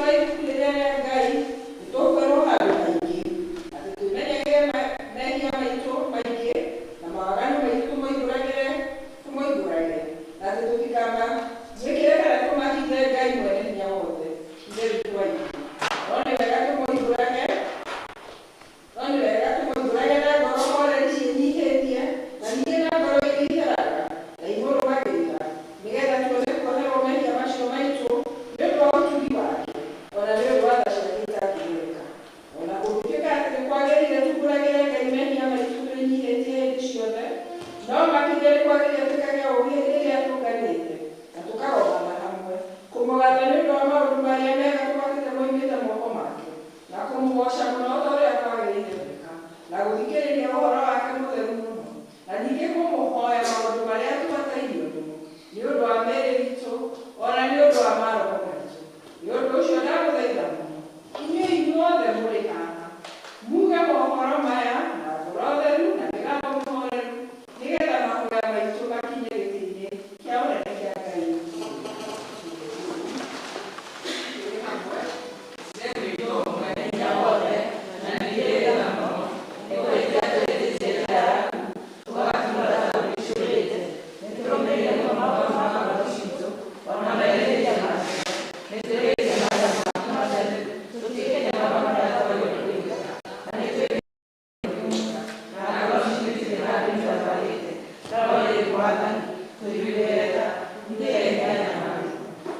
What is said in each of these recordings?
wa ibuku rĩrĩa rĩa Ngai nĩtũkwĩrwo handũ haingĩ atĩ twĩmenyagĩre mehia maitũ maingĩ na mawaganu maitũ tũmoimbũragĩre na atĩ tũtikamamwĩkĩre kana tũmahithe Ngai mwene hinya wothe Ithe witũ wa igũrũ. No nĩ wega tũmoimbũrage no nĩ wega tũmoimbũrage na ngoro horeri ciĩnyihĩtie na ningĩ na ngoro iria iheraga na imũrũmagĩrĩra nĩgetha tuone kuoherwo mehia macio maitũ nĩ ũndũ wa ũtugi wake ona nĩ ũndũ wa tha ciake itangĩgwĩka. Ona kũngĩtuĩka atĩ nĩ kwagĩrĩire tumbũragĩre Ngai mehia maitũ twĩnyihĩtie hĩndĩ ciothe, no makĩria nĩ kwagĩrĩire twĩkage ũũ hĩndĩ ĩrĩa tũnganĩte na tũkagomana hamwe, kũmũgatha nĩ ũndũ wa maũndũ marĩa mega tũhotete moimĩte moko make, na kũmũgooca mũno o ta ũrĩa kwagĩrĩire gwĩka, na gũthikĩrĩria ũhoro wake mũtheru mũno, na ningĩ kũmũhoya maũndũ marĩa tũbatairio nĩmo, nĩ ũndũ wa mĩĩrĩ itũ, o na nĩ ũndũ wa maroho maitũ. Nĩ ũndũ ũcio ndamũthaitha mũno, inyuĩ inyuothe mũrĩ haha, muuge mohoro maya na ngoro theru na mĩgambo mĩhoreru, nĩgetha mahoya maitũ makinye gĩtĩ-inĩ kĩa ũnene kĩa Ngai tũrĩ hamwe. Ithe witũ mwene hinya wothe na ningĩ wĩ tha mũno, nĩ kũhĩtia tũhĩtĩtie njĩra yaku, tũgatumũra ta ũrĩcũrĩte. Nĩtũrũmĩrĩire mũno mawatho ma ngoro ciitũ, o na merirĩria macio. Nĩtwĩhĩtie maitha maku matheru, tũtiĩkĩte maũndũ marĩa twagĩrĩirwo nĩ gwĩka, na nĩtwĩkĩte na ngoro ciitũ itirĩ handũ itambarĩte. No rĩrĩ, Mwathani, tũiguĩre tha, ithuĩ ehia anyamaru.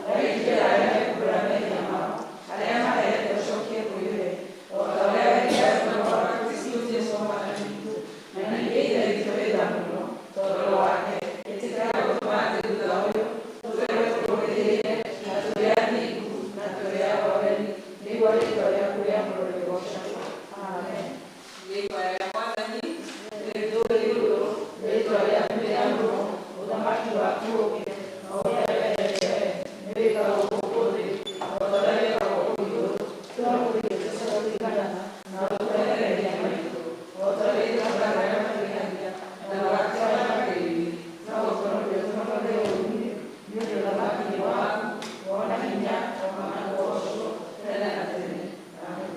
Ndagĩtigĩra arĩa mekumbũra mehia mao, arĩa maherete ũcokie kũrĩ we, o ta ũrĩa wekire arutwo wa Kristũ Jesũ Mwathani witũ. Na ningĩ Ithe witũ wĩ tha mũno, tondũ wake, ĩtĩkĩra gũtũma atĩ thutha ũyũ tũtũũre tũrũmĩrĩire na tũrĩ athingu na tũrĩ ahoreri, nĩguo rĩĩtwa rĩaku rĩamũrwo rĩgoocagwo. Amen. Rĩĩtwa rĩa Mwathani Rĩtũ igũrũ, rĩĩtwa rĩaku rĩamũrwo, ũthamaki waku ũũke, o ũrĩa wendete wee, nĩ wĩkagwo gũkũ thĩ, o ta ũrĩa wĩkagwo kũu igũrũ. Tũhe ũmũthĩ irio iria cia gũtũigana, na ũtũrehere mehia maitũ, o ta ũrĩa ithuĩ tũrehere arĩa matwĩhagia, na ndũgatũtware magerio-inĩ, no ũtũhonokie ũtũhonokie ũũru-inĩ, nĩ ũndũ ũthamaki nĩ waku, o na hinya, o na kũgoocwo, tene na tene. Amen.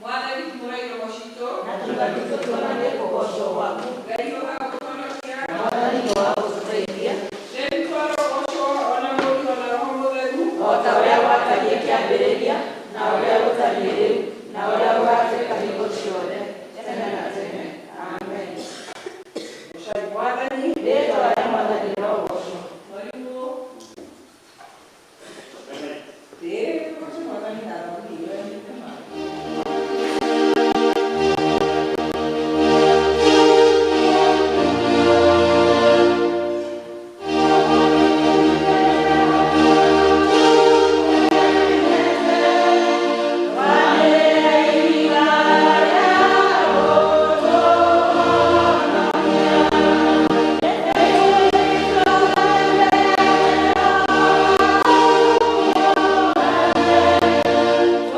Mwathani tumũra iromo citũ Na tũnua twitũ tuonanie kũgoocwo gwaku. Ngai ũgagũtũhonokia. Mwathani nĩ wa gũtũteithia. Ithe witũ arogocwo o na Mũriũ o na Roho Mũtheru, o ta ũrĩa gwatariĩ kĩambĩrĩria, na ũrĩa gũtariĩ rĩu, na ũrĩa gũgaatuĩka hingo ciothe, tene na tene. Amen. Gocai Mwathani. Rĩĩtwa rĩa Mwathani rĩrogoocwo. Mwarimũ. Ĩĩ, tũgoce Mwathani na thaburi ĩyo ya Mĩtema.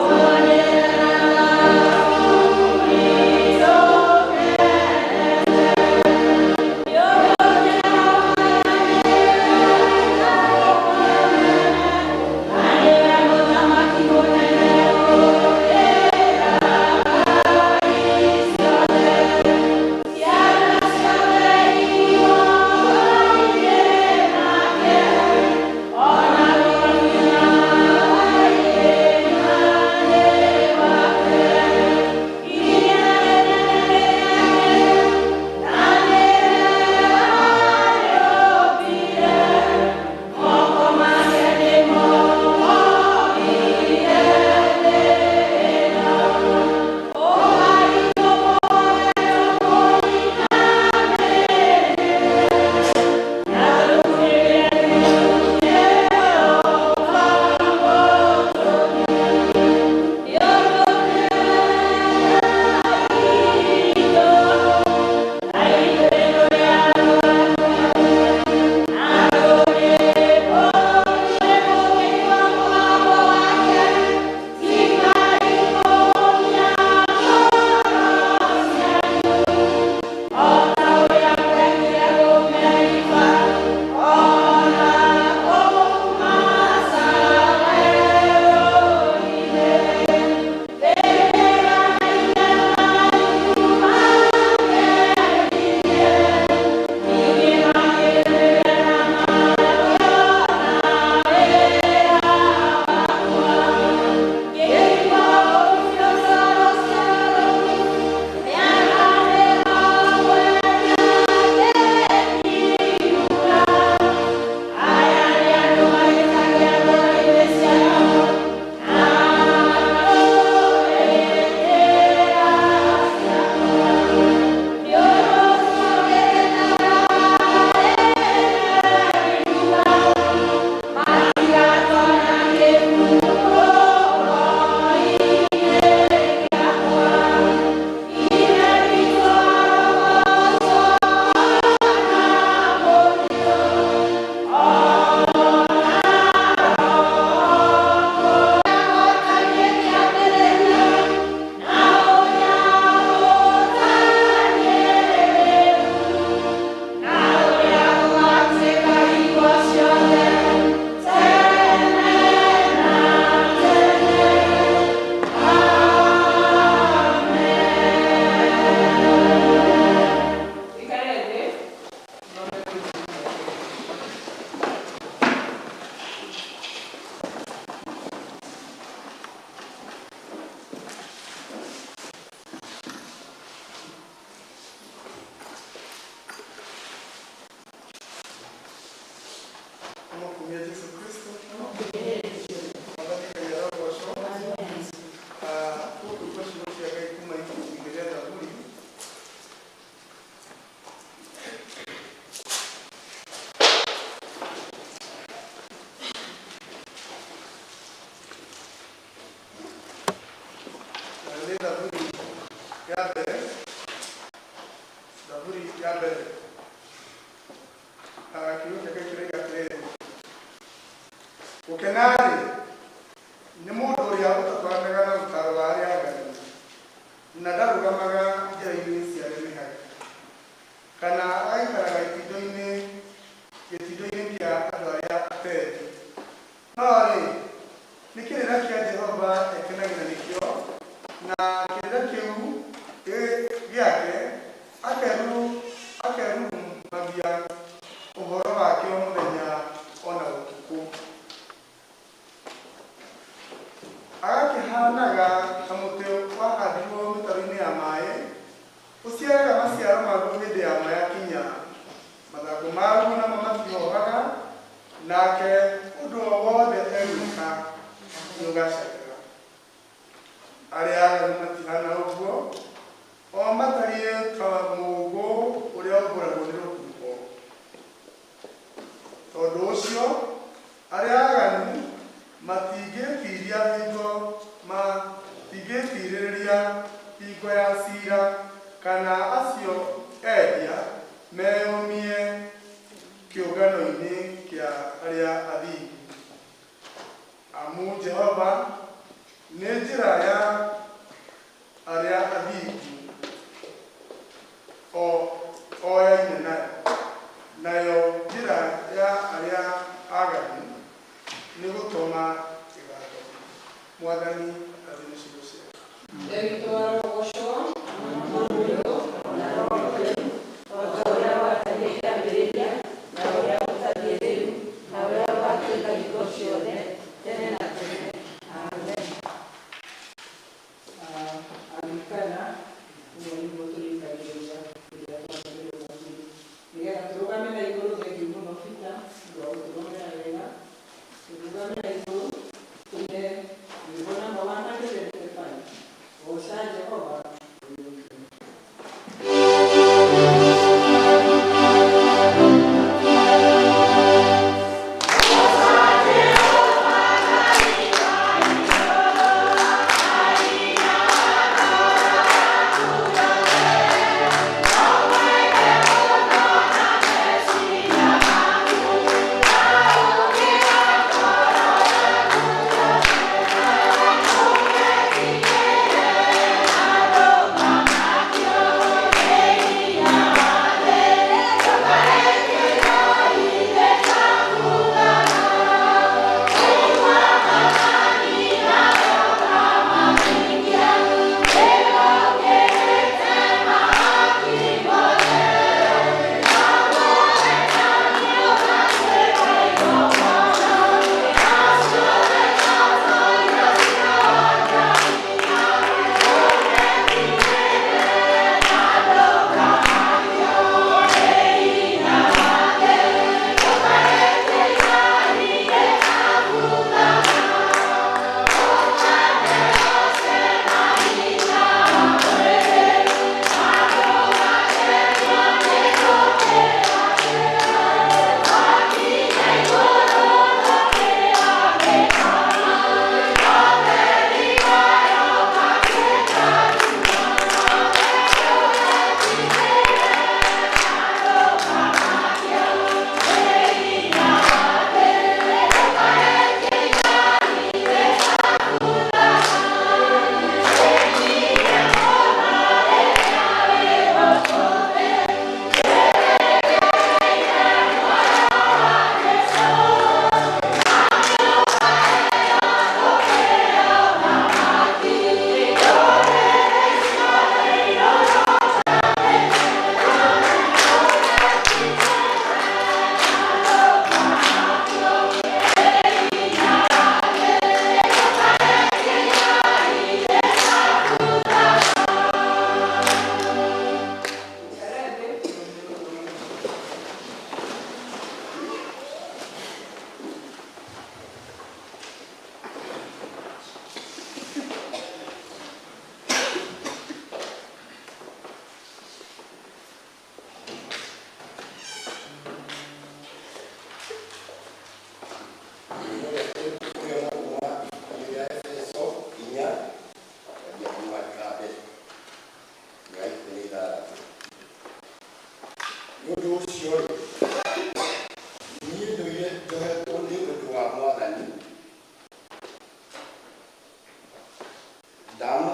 Thank Ya mbere, Thaburi ya mbere, kiugo kĩake kĩroiga atĩrĩrĩ, gũkena-rĩ nĩ mũndũ ũrĩa ũtatwaranaga na ũtaaro wa arĩa aganu, na ndarũgamaga njĩra-inĩ cia arĩa mehagia, kana agaikaraga gĩtindo-inĩ kĩa andũ arĩa atendi. No rĩ, nĩ kĩrĩra kĩa Jehova ekenagĩra nĩkĩo, na kĩrĩra kĩu gĩake akerurumagia ũhoro wakĩo mũthenya ona ũtukũ. Agakĩhanaga ta mũtĩ wahandirwo mĩtaro-inĩ ya maĩ, ũciaraga maciaro maguo hĩndĩ yamo yakinya, mathangũ maguo namo matihohaga, nake ũndũ o wothe egwĩka nĩũgacagĩra. Arĩa aganu matihana ũguo, o matariĩ ta mũũngũ ũrĩa ũmbũragwo nĩ rũhuho. Tondũ ũcio arĩa aganu matingĩĩtiiria hingo matingĩĩtiirĩrĩria hingo ya ciira, kana acio endia meyũmie kĩũngano-inĩ kĩa arĩa athingu. Amu Jehova nĩ njĩra ya arĩa athingu oyaine nayo, nayo njĩra ya arĩa aganu nĩ gũtoma ĩgatoma. Mwathani athime ciugo ciake. Ithe witũ arogocwo. Na Roho Mũtheru, o ta ũrĩa gwatariĩ kĩambĩrĩria, na ũrĩa gũtariĩ rĩu, na ũrĩa gũgaatuĩka hingo ciothe, tene na tene. Amen. Anglikana ũguo nĩguo tũrĩkagĩrĩria rĩrĩa twambĩrĩria Jumapili, nĩgetha tũrũgame na igũrũ. Thengiũ mũno, Peter, nĩ ũndũ wa gũtũrũgamĩra wega. Tũrũgame na igũrũ tũine rwĩmbo namba 175, Goca Jehova.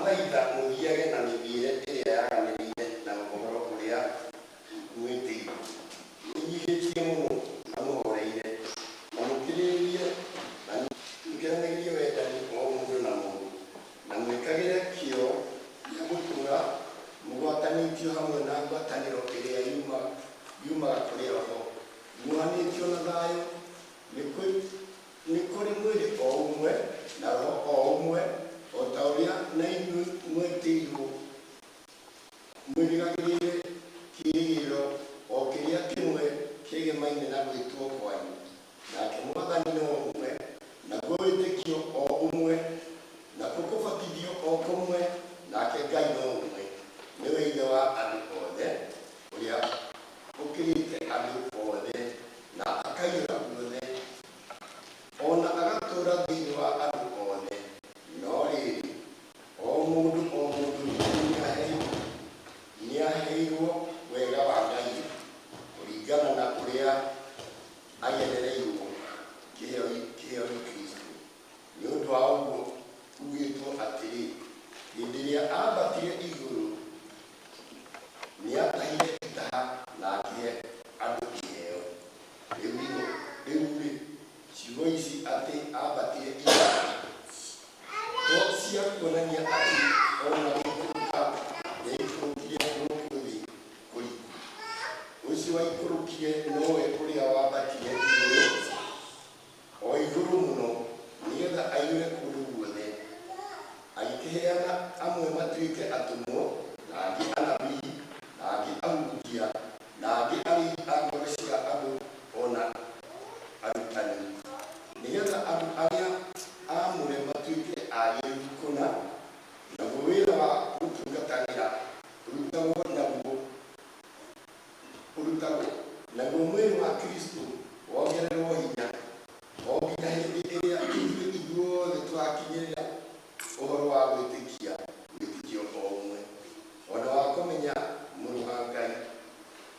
Ndamũthaitha mũthiage na mĩthiĩre ĩrĩa yaganĩrĩire na ũhoro ũrĩa mwĩtĩirwo, mwĩnyiihĩtie mũno na mũhooreire, na mũkirĩrĩrie na mũkĩranagĩrie wendani o mũndũ na mũndũ, na mwĩkagĩre kĩyo gĩa gũtũũra mũgwatanĩtio hamwe na ngwatanĩro ĩrĩa yumaga kũrĩ Roho, muohanĩtio na thayũ. Nĩ kũrĩ mwĩrĩ o ũmwe na Roho o ũmwe, o ta ũrĩa na inyuĩ mwetĩirwo mwĩrĩgagĩrĩre kĩĩrĩgĩrĩro o kĩrĩa kĩmwe kĩgemaine na gwĩtwo kwanyu. Nake Mwathani no ũmwe, naguo wĩtĩkio o ũmwe, nakuo kũbatithio o kũmwe, nake Ngai no ũmwe, nĩwe Ithe wa andũ othe, ũrĩa ũkĩrĩte andũ othe na akaiyũra guothe, o na agatũũra thĩinĩ wa andũ othe. No rĩrĩ, o mũndũ o mũndũ witũ nĩaheirwo wega wa Ngai kũringana na ũrĩa agenereirwo kĩheo nĩ Kristũ. Nĩ ũndũ wa ũguo ugĩtwo atĩrĩ, hĩndĩ ĩrĩa aambatire igũrũ, nĩatahire itaha na akĩhe andũ iheo. Rĩu-rĩ, ciugo ici atĩ aambatire igũrũ to cia kuonania atĩ o na gũikũrũka nĩaikũrũkire gũkũ thĩ kũriku? Ũcio waikũrũkire nowe ũrĩa waambatire igũrũ, o igũrũ mũno, nĩgeetha aiyũre kũndũ guothe. Agĩkĩheana amwe matuĩke atũmwo, na angĩ anabii, na angĩ ahunjia, na angĩ arĩithi a ngoro cia andũ o na arutani, nĩgeetha andũ arĩa aamũre matuĩke agĩrĩru kũna, naguo wĩra wa gũtungatagĩra ũrutagwo naguo ũrutagwo, naguo mwĩrĩ wa Kristũ wongererwo hinya, o nginya hĩndĩ ĩrĩa ithuĩ ithuothe tũgakinyĩrĩra ũhoro wa gwĩtĩkia wĩtĩkio o ũmwe, o na wa kũmenya Mũrũ wa Ngai,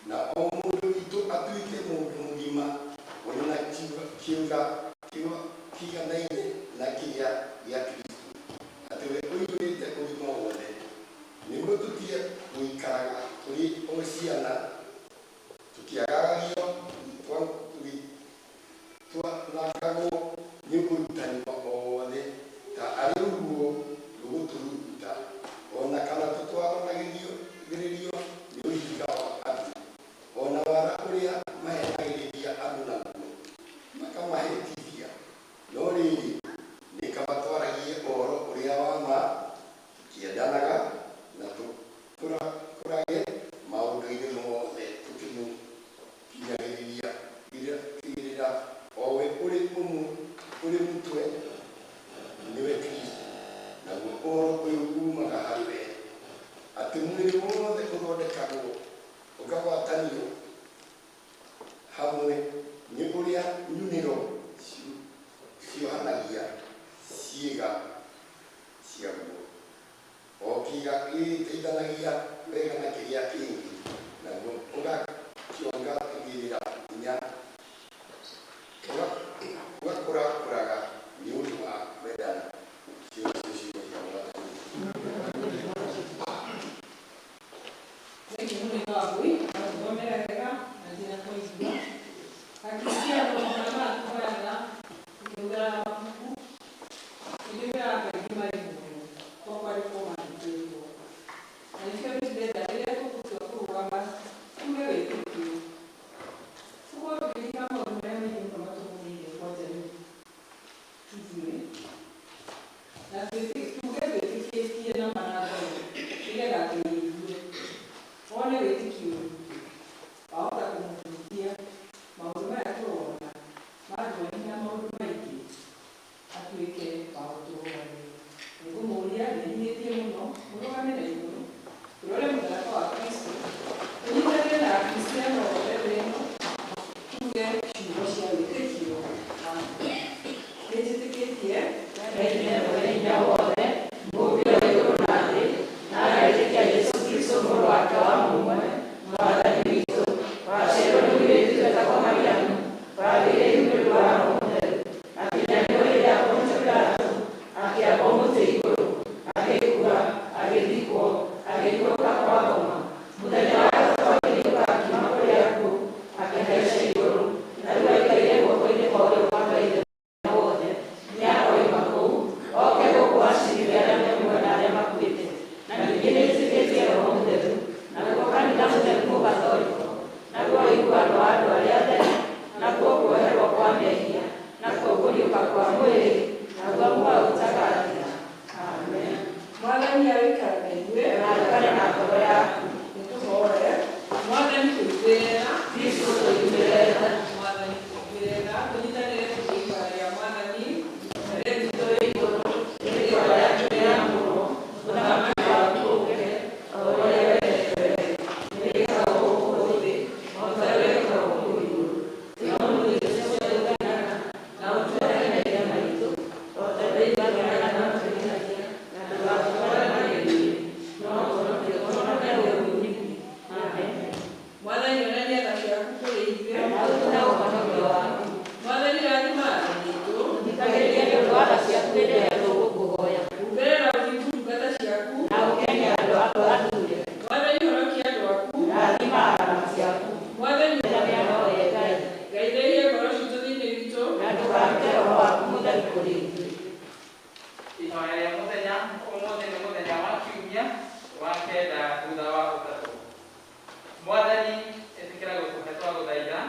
na o mũndũ witũ atuĩke mũndũ mũgima ũrĩ na kĩũga kĩiganaine na kĩrĩa gĩa Kristũ, atĩ we ũiyũrĩte ũgima wothe, nĩguo tũtige gũikaraga tũrĩ o ciana, tũkĩagagagio twanangagwo nĩ ũrutani o wothe ta arĩ rũhuho rũgũtũhuruta, o na kana tũtwaranagĩrio nĩ ũhinga wa andũ, o na wara ũrĩa maheenagĩrĩria andũ naguo, makamahĩtithia. No rĩrĩ, nĩ kaba twaragie ũhoro ũrĩa wa ma, tũkĩendanaga, na tũkũrage maũndũ-inĩ mothe tũkĩmũkinyagĩrĩra o we ũrĩ mũtwe, nĩwe Kristũ. Naguo ũhoro ũyũ uumaga harĩ we, atĩ mwĩrĩ wothe ũthondekagwo ũkagwatanio hamwe nĩ ũrĩa nyunĩro ciohanagia ciĩga ciaguo, o kĩĩga gĩgĩteithanagia wega na kĩrĩa kĩngĩ, naguo ũgakĩongagĩrĩra hinya, ũgakũrakũraga nĩ ũndũ wa kwendana. Icio nĩcio ciugo cia Mwathani. Thengiũ mũno Ithe wa Ngui, watũthomera wega na njĩra twaigua. Akristiano marĩa maratũhoyaga tũkĩhũthĩra mabuku, nĩ wĩra kaingĩ marĩ muoyo, to kwandĩkwo mandĩkĩtwo. Na nĩkĩo ndĩrenda rĩrĩa tũgũtua kũrũgama tuge wĩtĩkio, tũkorwo tũkĩririkana maũndũ marĩa maingĩ mũno matũgũmĩire kwanja rĩu ithuĩ, na tuge twĩtĩkĩtie na ma na ngoro, nĩgetha Ngai aigue, one wĩtĩkio witũ wahota kũmũhutia maũndũ maya tũrona ma ndwari na maũndũ maingĩ, atuĩke wa gũtũrũgamĩrĩra. Nĩngũmũria ndĩnyihĩtie mũno mũrũgame na igũrũ, tũrore mũtharaba wa Kristũ, tũnyitanĩre na Akristiano othe thĩ ĩno, tuge ciugo cia wĩtĩkio hamwe. Nĩnjĩtĩkĩtie Ngai Mwene Hinya Wothe, Mũũmbi wa igũrũ na thĩ, na ngetĩkia Jesũ Kristũ Mũrũ wake wa mũmwe, Mwathani witũ, waciarirwo nĩ mũirĩtu wetagwo Mariamu, wagĩire ihu nĩ ũndũ wa Roho Mũtheru, akĩnyarirwo hĩndĩ ya Pontio Pilato, akĩambwo mũtĩ igũrũ, agĩkua, Ihoya rĩa mũthenya. Ũmũthĩ nĩ mũthenya wa kiumia wa kenda thutha wa ũtatũ. Mwathani, ĩtĩkĩra gũkũhe twagũthaitha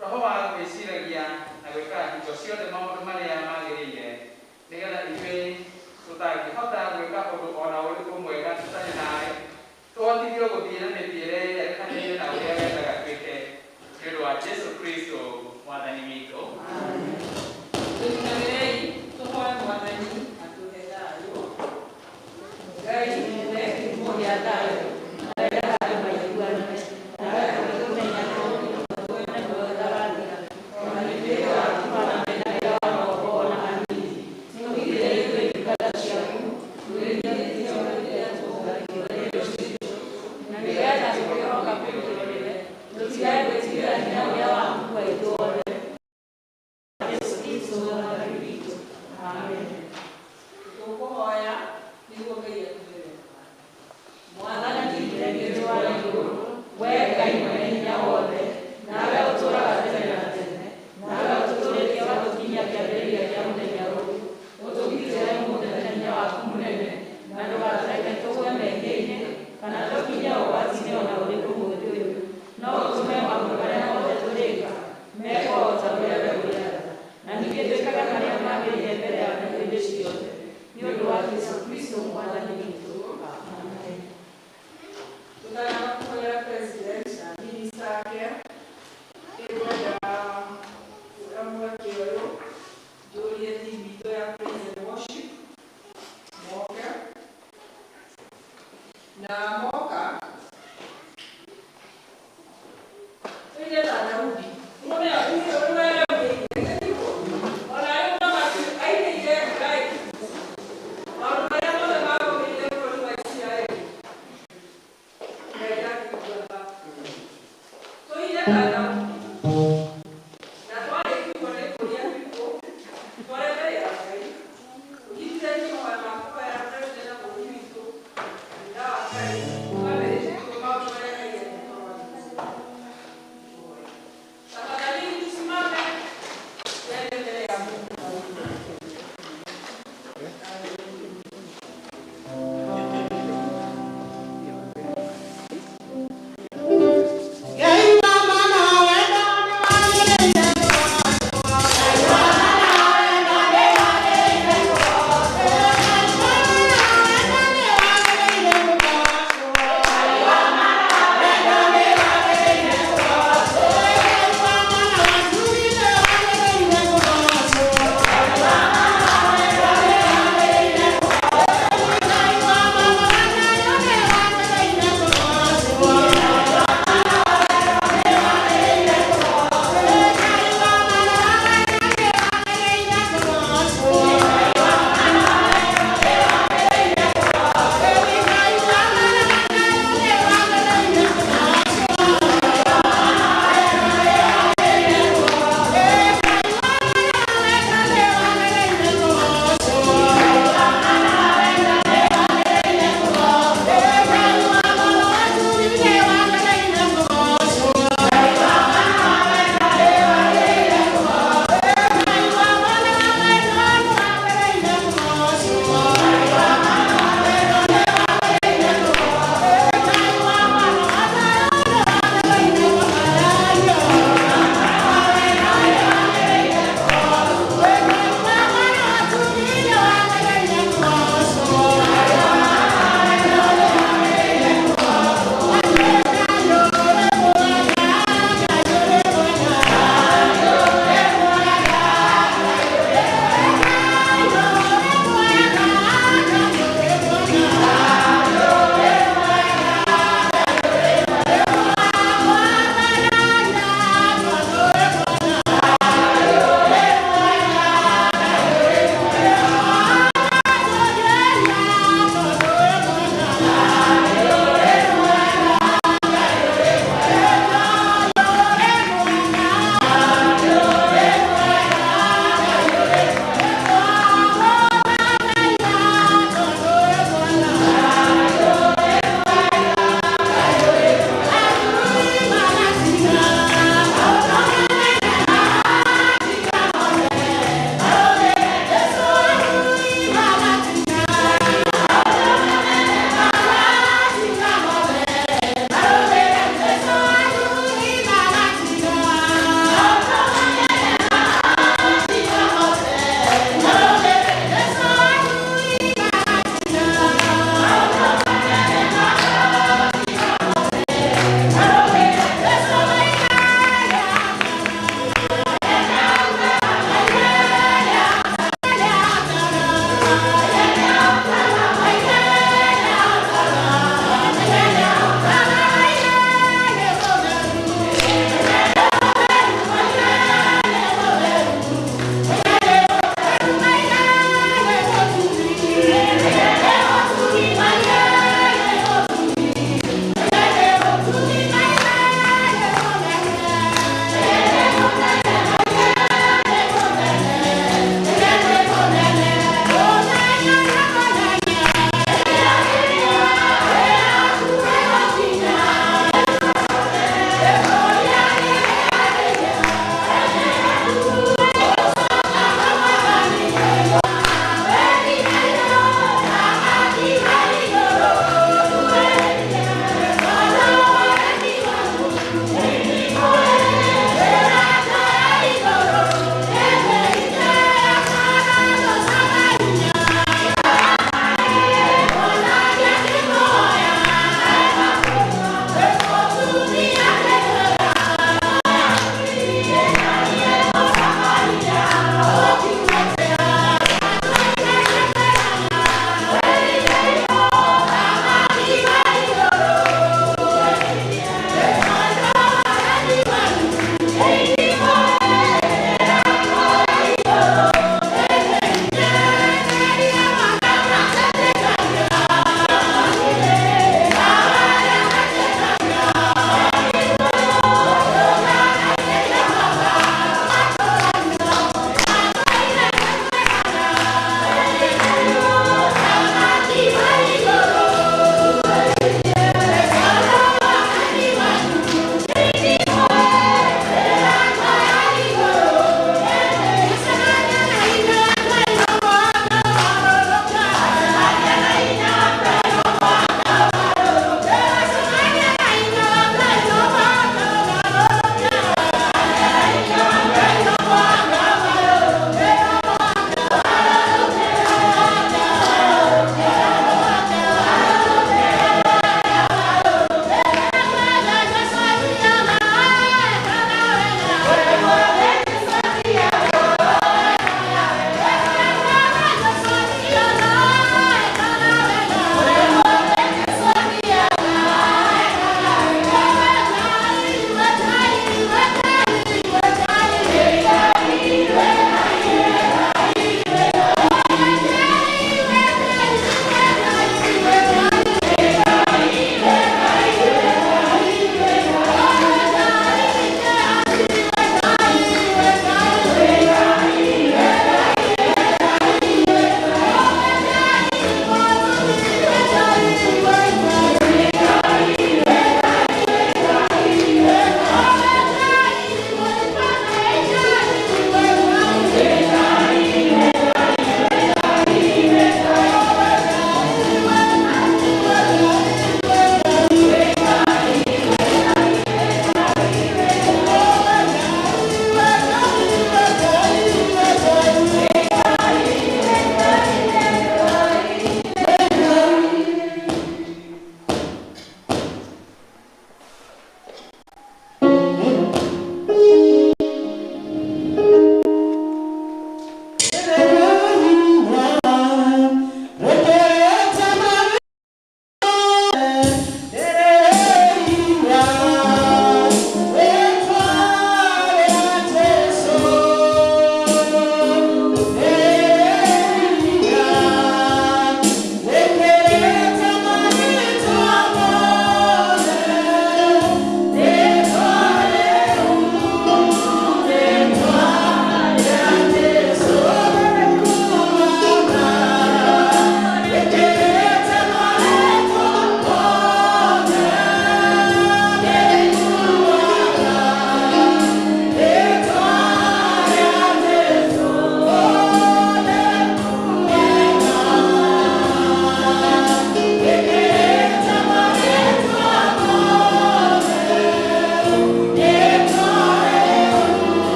roho wa gwĩciragia na gwĩkaga hingo ciothe maũndũ marĩa magĩrĩire, nĩgetha ithuĩ tũtangĩhota gwĩka ũndũ ona ũrĩkũ mwega tũtarĩ nawe, tũhotithio gũthiĩ na mĩthiĩre yerekanĩire na ũrĩa wendaga twĩke, nĩ ũndũ wa Jesu Kristo Mwathani witũ. Tũinamĩrei tũhoe Mwathani atũhe thayũ. Ngai we kĩhumo gĩa thayũ, Arĩa andũ maiguane, nawe ũgĩtũmenya tũtũme muoyo ũtagathira. Ona ithuĩ tũgakumana mena wĩra wa moko ona hanini. Tũgitĩre ithuĩ ndungata ciaku, twĩnyihĩtie rĩrĩa tũgũtharĩkĩrwo nĩ thũ citũ, na nĩgetha tũkĩhoka kũgitĩrwo nĩwe, tũtigage gwĩtigĩra hinya ũrĩa waku wa ithuothe. Yesu Kristo Mwathani witũ. Amen. Tũkũhoya nĩguo Ngai atũhe wega. Mwathani Ithe witũ wa igũrũ, wee Ngai mwene hinya wothe, nawe ũtũũraga tene na tene, nawe ũtũtũũrĩtie ũgatũkinyia kĩambĩrĩria kĩa mũthenya ũyũ, ũtũgitĩre ũmũthĩ na hinya waku mũnene, na ndũgatũreke tũgwe mehia-inĩ kana tũkinye ũgwati-inĩ o na ũrĩkũ mũthĩ ũyũ, no ũtũme maũndũ marĩa mothe tũrĩka mekwo o ta ũrĩa we ũrĩaga, na ningĩ twĩkage marĩa magĩrĩire mbere yaku hĩndĩ ciothe, nĩ ũndũ wa Jesũ Kristo Mwathani witũ. Amen. Tũtanamba kũhoera president na minister ake, ĩngwenda kuoya mweke ũyũ njũrie team itũ ya praise and worship moke, na moka tũine ta Daudi. Ũrĩa ũrĩa Daudi ona arĩ mũthamaki ainĩire Ngai maũndũ marĩa mothe magũmĩire bũrũri wa Isiraeli. Ngai ndakĩigua tha. Tũine ta Daudi, na twarĩkiuo nĩ kũria gwitũ tware mbere ya Ngai, tũnyitithanie mahoya ma kũhoera president na bũrũri witũ, na wa Ngai.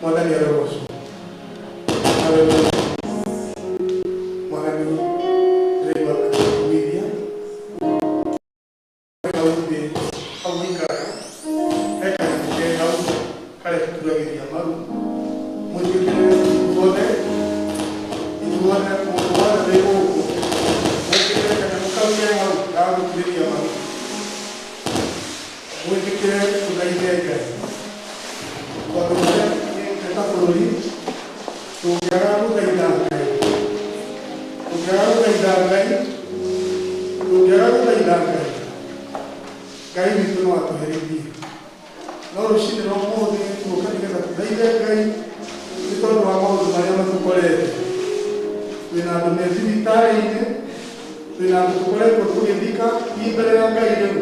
Mwathani arogocwo. Haleluya. Mwathani ndĩraigua akĩiguithia hau thĩ, hau ũikaraga he kanyamũ ke hau karĩa tũturagĩria maru. Mwĩtĩkĩre ithuothe, ithuothe, mũndũ wothe wĩ gũkũ, mwĩtĩkĩre kanyamũ kau ke hau ga gũturĩria maru. Mwĩtĩkĩre tũthaithe Ngai, tondũ ũrĩa ta bũrũri tũngĩaga gũthaitha Ngai, tũngĩaga gũthaitha Ngai, tũngĩaga gũthaitha Ngai, Ngai witũ no atũherithie. No rũcinĩ rwa ũmũthĩ tuoka nĩgetha tũthaithe Ngai nĩ tondũ wa maũndũ marĩa matũkorete. Twĩna andũ me thibitarĩ-inĩ, twĩna andũ tũkoretwo tũgĩthika. Thiĩ mbere ya Ngai rĩu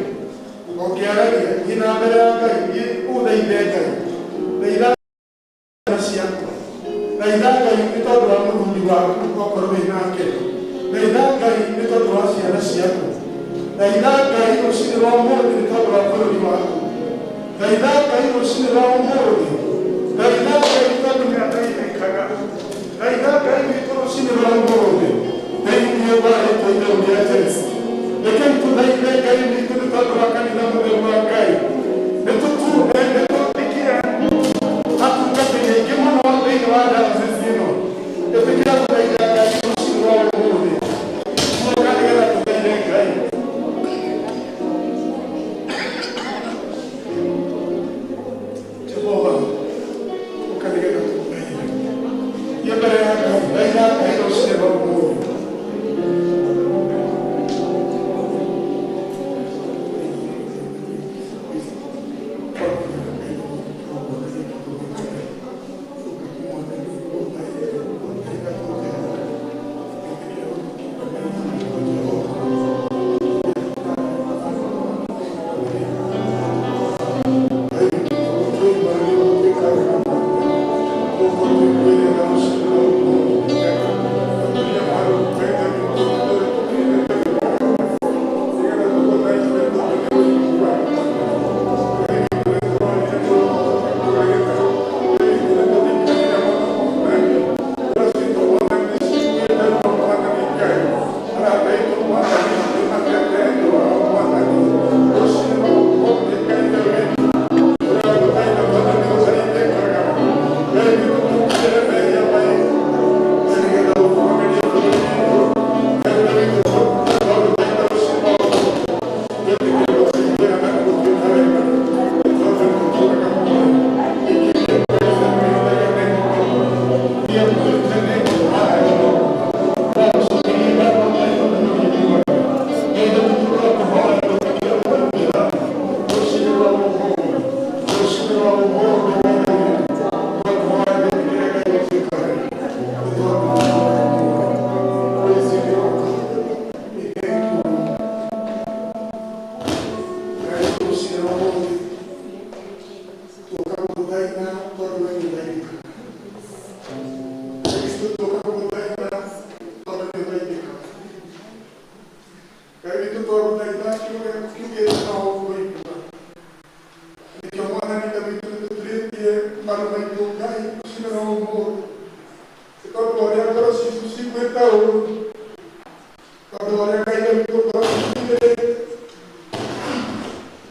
ũngĩaragia, thiĩ na mbere ya Ngai, thiĩ ũthaithe Ngai. Thaitha ciaku, thaitha Ngai nĩ tondũ wa mũthuri waku okorwo wĩ nake, thaitha Ngai nĩ tondũ wa ciana ciaku, thaitha Ngai rũcinĩ rwa ũmũthĩ nĩ tondũ wa bũrũri waku, thaitha Ngai rũcinĩ rwa ũmũthĩ, thaitha Ngai nĩ tondũ nĩ athaithĩkaga. Thaitha Ngai witũ rũcinĩ rwa ũmũthĩ thĩinĩ wa rĩtwa itheru rĩa Jesu. Rekei tũthaithe Ngai witũ nĩ tondũ wa kanitha mũtheru wa Ngai. Nĩ tũtume, nĩ tũthikire atungatĩri aingĩ mũno thĩinĩ wa diocese ĩno. Ĩtĩkĩra gũthaitha Ngai rũcinĩ rwa ũmũthĩ. Tuoka nĩgetha tũthaithe Ngai. Jehova, ũka nĩgetha tũgũthaithe. Thiĩ mbere ya Ngai, thaitha Ngai rũcinĩ rwa ũmũthĩ.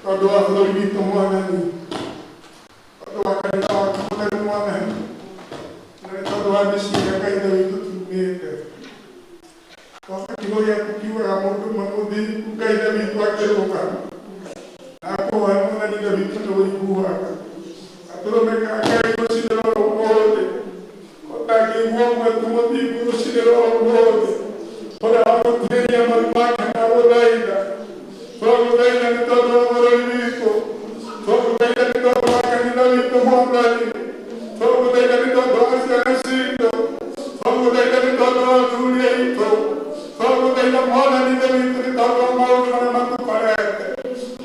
Tondũ wa bũrũri witũ Mwathani, tondũ wa kanitha waku mũtheru Mwathani, na nĩ tondũ wa mĩciĩ ĩrĩa Ngai Ithe witũ tumĩte. Twamba kiugo gĩaku kiugaga mũndũ ũmwe mũthingu Ngai Ithe witũ akĩrũgama na akũhoya Mwathani Ithe witũ nĩ ũiguaga. Gatũrũme ka Ngai rũcinĩ rwa ũmũthĩ, ũtangĩigua ũmwe tu mũthingu rũcinĩ rwa ũmũthĩ, ũrĩa wa gũturĩria maru make na gũthaitha. Twagũthaitha nĩ tondũ wa bũrũri witũ, twagũthaitha nĩ tondũ wa kanitha witũ Mwathani, twagũthaitha nĩ tondũ wa ciana citũ, twagũthaitha nĩ tondũ wa athuri aitũ, twagũthaitha Mwathani Ithe witũ nĩ tondũ wa maũndũ marĩa matũkorete.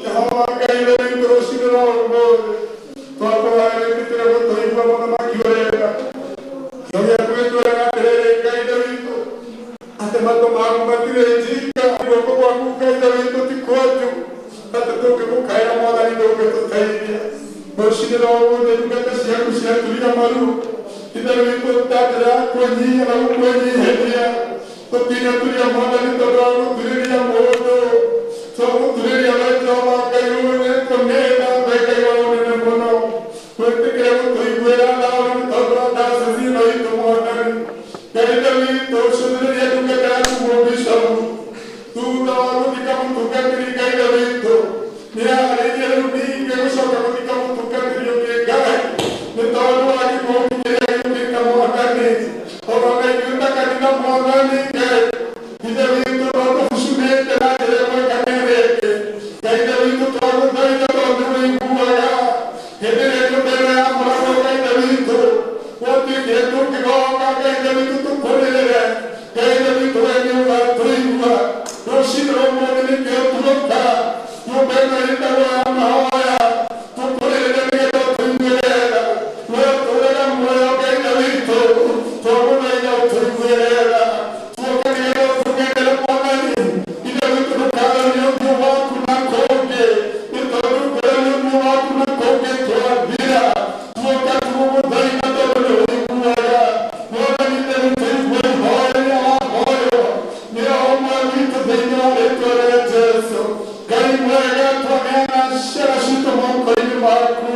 Jehova Ngai Ithe witũ, rũcinĩ rwa ũmũthĩ twakũhoya wĩtĩkĩre gũtũigua, Mũthamaki ũrenda. Kĩo gĩaku gĩtwĩraga atĩrĩrĩ, Ngai Ciaturia maru Ithe witũ ndatĩra kwĩnyihia na gũkwĩnyihĩria tũtinaturia Mwathani tondũ wa gũturĩria mũndũ twagũturĩria we Jehova Ngai ũrĩ kũnĩna we Ngai wa ũnene mũno wĩtĩkĩre gũtũiguĩra tha nĩ tondũ wa diocese ĩno itũ Mwathani. Ngai Ithe witũ cũthĩrĩria ndungata yaku mũbishopu thutha wa gũthika mũtungatĩri Ngai Ithe witũ nĩarĩirie rĩu ningĩ gũcoka gũthika mũtungatĩri ũngĩ Ngai nĩ tondũ wa kĩng'ũki kĩrĩa gĩũkĩte Mwathani ona na ithuĩ ta kanitha Mwathani Ngai Ithe witũ no tũbucunĩte na njĩra ĩmwe kana ĩrĩa ĩngĩ. Ngai Ithe witũ twagũthaitha tondũ nĩũiguaga hĩndĩ ĩrĩa nyũmba ĩno ya mũragwo Ngai Ithe witũ gwatuĩkire tũngĩgoka Ngai Ithe witũ tũkũrĩrĩre Ngai Ithe witũ we nĩũgatũigua rũcinĩ rwa ũmũthĩ nĩkĩo tuoka nyũmba ĩno ĩtagwo ya mahoya tũkũrĩrĩre nĩgetha ũtũiguĩre tha we ũtũũraga muoyo Ngai Ithe witũ twagũthaitha ũtũiguĩre tha tuoka nĩgetha ũtũgendere Mwathani Ithe witũ ndũkarorie ũthiũ waku na kũngĩ nĩ tondũ ũngĩroria ũthiũ waku na kũngĩ twathira tuoka tũgũgũthaitha tondũ nĩũiguaga Mwathani Ithe witũ igua ihoya rĩrĩa wahoywo nĩ o ũmwe witũ thĩinĩ wa rĩtwa rĩa Jesũ. Ngai mwega twaneana ciana citũ moko-inĩ maku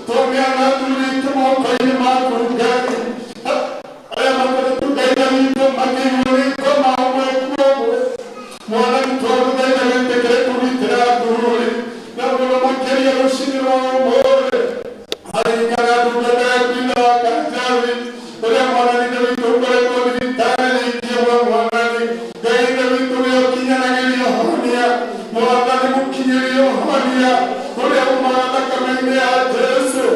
twaneana athuri aitũ moko-inĩ maku Ngai arĩa makoretwo Ngai Ithe witũ makĩiguo nĩ ngoma ũmwe kwa ũmwe Mwathani twagũthaitha wĩtĩkĩre kũgitĩra athuri na mũno makĩria rũcinĩ rwa ũmũthĩ haringana ndungata yaku Ithe wa Kanjabi ũrĩa Mwathani Ithe witũ ũkoretwo thibitarĩ rĩngĩ ũmwe Mwathani Ngai Ithe witũ ũrĩa ũkinyanagĩria ũhonia Mwathani mũkinyĩrie ũhonia ũrĩa umaga thakame-inĩ ya Jesũ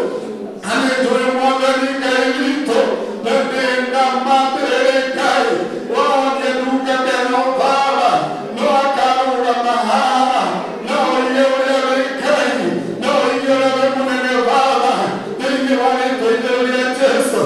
na nĩ njũĩ Mwathani Ngai witũ na ndĩna ma atĩrĩrĩ Ngai wahonia ndungata ĩno Baba no akarũgama haha no oige ũrĩa wĩ Ngai no oige ũrĩa wĩ mũnene Baba thĩinĩ wa rĩtwa itheru rĩa Jesũ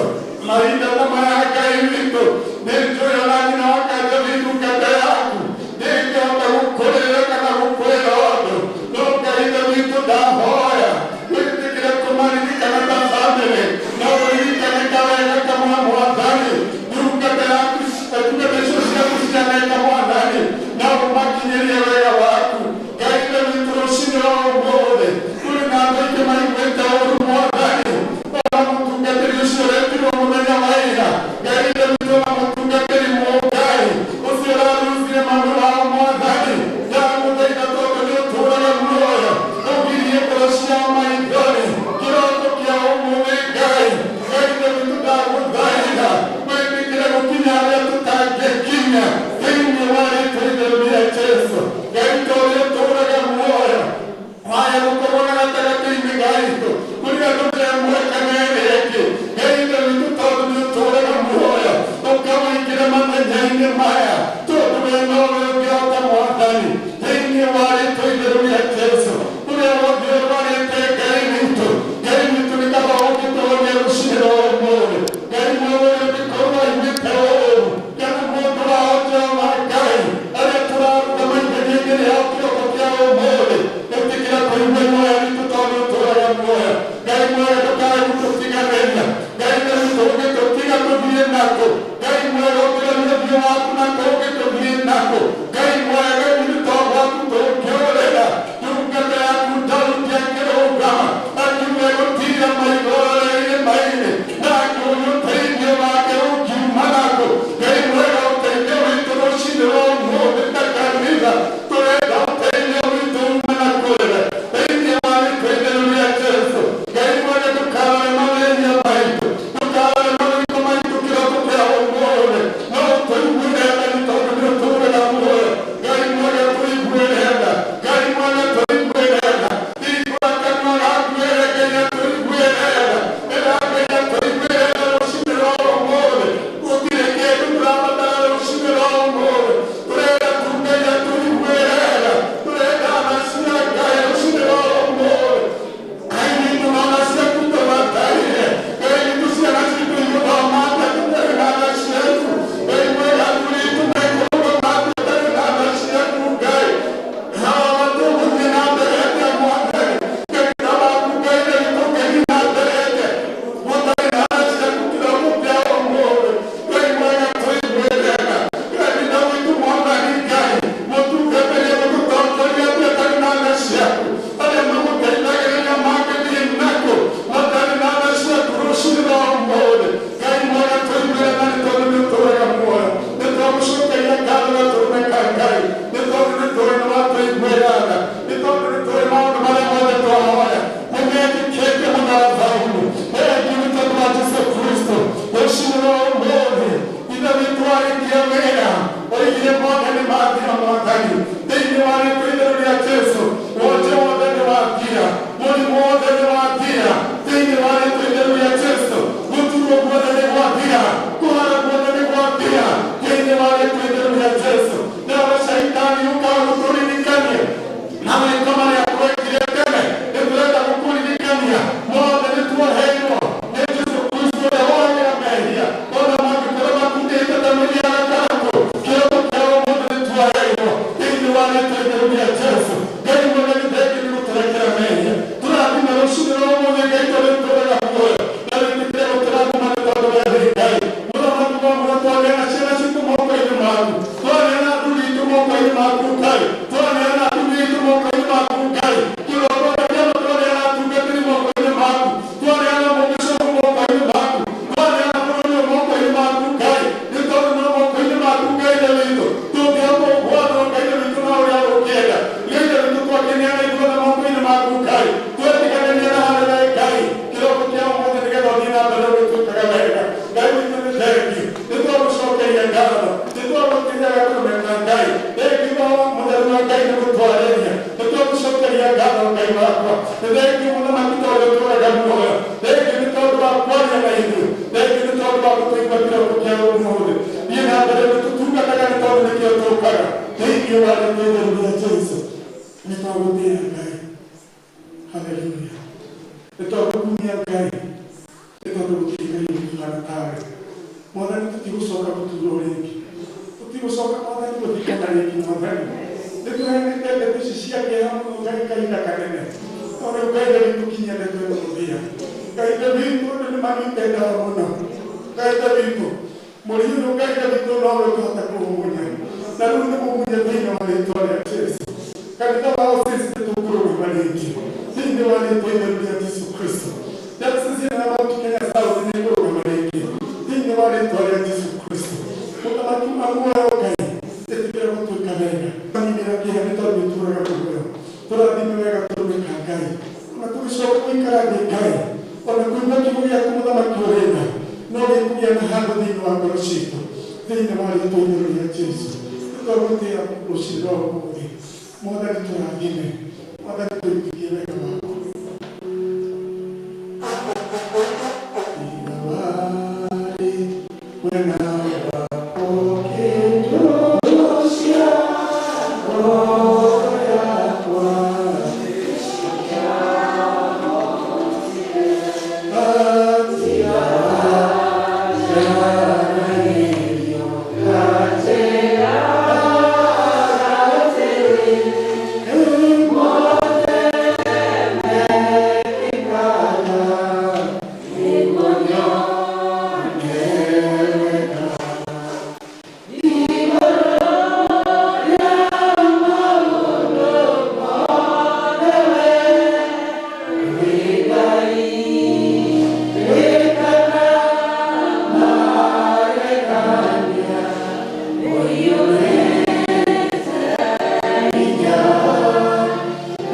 mahinda ta maya Ngai witũ nĩ njũĩ ona nyina wa Kanjabi ndungata yaku ndĩngĩhota gũkũrĩra kana gũkwĩra ũndũ no Ngai Ithe witũ ndahoya wĩtĩkĩre kũmaririkana ta bamĩrĩ na ũririkane ta wega kamwe Mwathani ndungata yaku ndungata icio ciaku cianeka Mwathani na ũmakinyĩrie wega waku Ngai Ithe witũ rũcinĩ rwa ũmũthĩ kũrĩ na andũ aingĩ maiguĩte ũru Mwathani ona mũtungatĩri ũcio ũretirwo mũthenya wa ira Ngai Ithe witũ na mũtungatĩri mũngai ũcio ũrarutire mami wao Mwathani ndagũthaitha tondũ nĩ ũtũũraga muoyo ũgirie ngoro ciao maithori kĩroto kĩa ũmũthĩ Ngai Ngai Ithe witũ ndagũthaitha wĩtĩkĩre gũkinya harĩa tũtangĩkinya thĩinĩ wa rĩtwa itheru rĩa Jesũ Ngai ta ũrĩa ũtũũraga muoyo waya gũkorwo na gatagatĩ-inĩ gaitũ kũrĩ andũ ĩmwe kana ĩrĩa ĩngĩ Ngai Ithe witũ tondũ nĩ ũtũũraga muoyo ũkawaingĩra mathenya-inĩ maya tondũ we nowe ũngĩhota Mwathani thĩinĩ wa rĩtwa itheru rĩa Jesũ ũrĩa wothe ũrwarĩte Ngai witũ Ngai witũ nĩ kaba ũngĩtũhonia rũcinĩ rwa ũmũthĩ Ngai mwega ũrĩa ũngĩkorwo aiguĩte ũũru kana mũndũ wao Jehova Ngai arĩa tũraruta maithenya-inĩ rĩao kĩroko kĩa ũmũthĩ ĩtĩkĩra kũigua ihoya ritũ tondũ ũtũũraga muoyo Ngai mwega ndũkae gũtũtiganĩria Ngai Ithe witũ ũngĩtũtiga tũthiĩ nakũ Ngai mwega ũngĩroria ũthiũ waku nakũ ũngĩtũthiĩ nakũ Ngai mwega ithuĩ to gwaku tũngĩũrĩra ndungata yaku Daudi akĩrũgama akiuga gũtira maitho irĩma-inĩ na akĩũria ũteithio wake ũngiuma nakũ Ngai mwega ũteithio witũ rũcinĩ rwa ũmũthĩ ta kanitha tũrenda ũteithio witũ ume na kũrĩwe thĩinĩ wa rĩtwa itheru rĩa Jesũ Ngai mwega ndũkarore mawĩhia maitũ ndũkarore mawĩko maitũ kĩroko kĩa ũmũthĩ tũigua kĩroko kĩa ũmũthĩ. Thiĩ na mbere gũtũtungataga nĩ tondũ nĩkĩo tũkaga. Thĩinĩ wa rĩĩtwa itheru rĩa Jesũ nĩ twagũtĩĩa Ngai. Haleluya. Nĩ twagũkumia Ngai nĩ tondũ gũtirĩ Ngai ũngĩhana tawe. Mwathani, tũtigũcoka gũturwo rĩngĩ, tũtigũcoka, Mwathani, gũthikana rĩngĩ. Mwathani, nĩ tũheanĩte ndeto ici cia kĩeha mũno, Ngai, kahinda kanene. No rĩu, Ngai ithe witũ, kinyia ndeto ĩno mũthia. Ngai ithe witũ, andũ nĩ manyuĩte ndawa mũno. Ngai ithe witũ, mũri ũyũ, Ngai ithe witũ, nowe ũngĩhota kũũmunya, na rĩu nĩ mũmunye thĩinĩ wa rĩtwa rĩa Jesu. Kanitha wa All Saints nĩ tũkũrũgama rĩngĩ thĩinĩ wa rĩtwa itheru rĩa Jesu Kristo. Diocese ĩno ya Mount Kenya South nĩ ĩkũrũgama rĩngĩ thĩinĩ wa rĩtwa rĩa Jesu Kristo. Mũthamaki wa muoyo, Ngai, ĩtĩkĩra gũtuĩka wega ninĩra kĩeha nĩ tondũ nĩ tũraga muoyo. Tũrathime wega tũrũme ka Ngai, ona tũgĩcoka gũikara thĩ, Ngai, ona kũigua kiugo gĩaku, Mũthamaki ũrĩ tha, no gĩkũgĩa na handũ thĩinĩ wa ngoro citũ thĩinĩ wa rĩtwa itheru rĩa Jesu. Nĩtwagũtĩĩa rũciũ rwa ũmũthĩ. Mwathani, tũrathime. Mwathani, tũiguithie wega waku. Tiga warĩ mwena wakwa ũkĩndũcia ngoro yakwa. Tiga njaragĩrio nganjĩra atĩrĩ, mothe mekĩkaga nĩguo nyone wega. Igũrũ rĩa maũndũ mothe we wĩ Ngai, wĩkaga magegania, ũiyũrĩte hinya,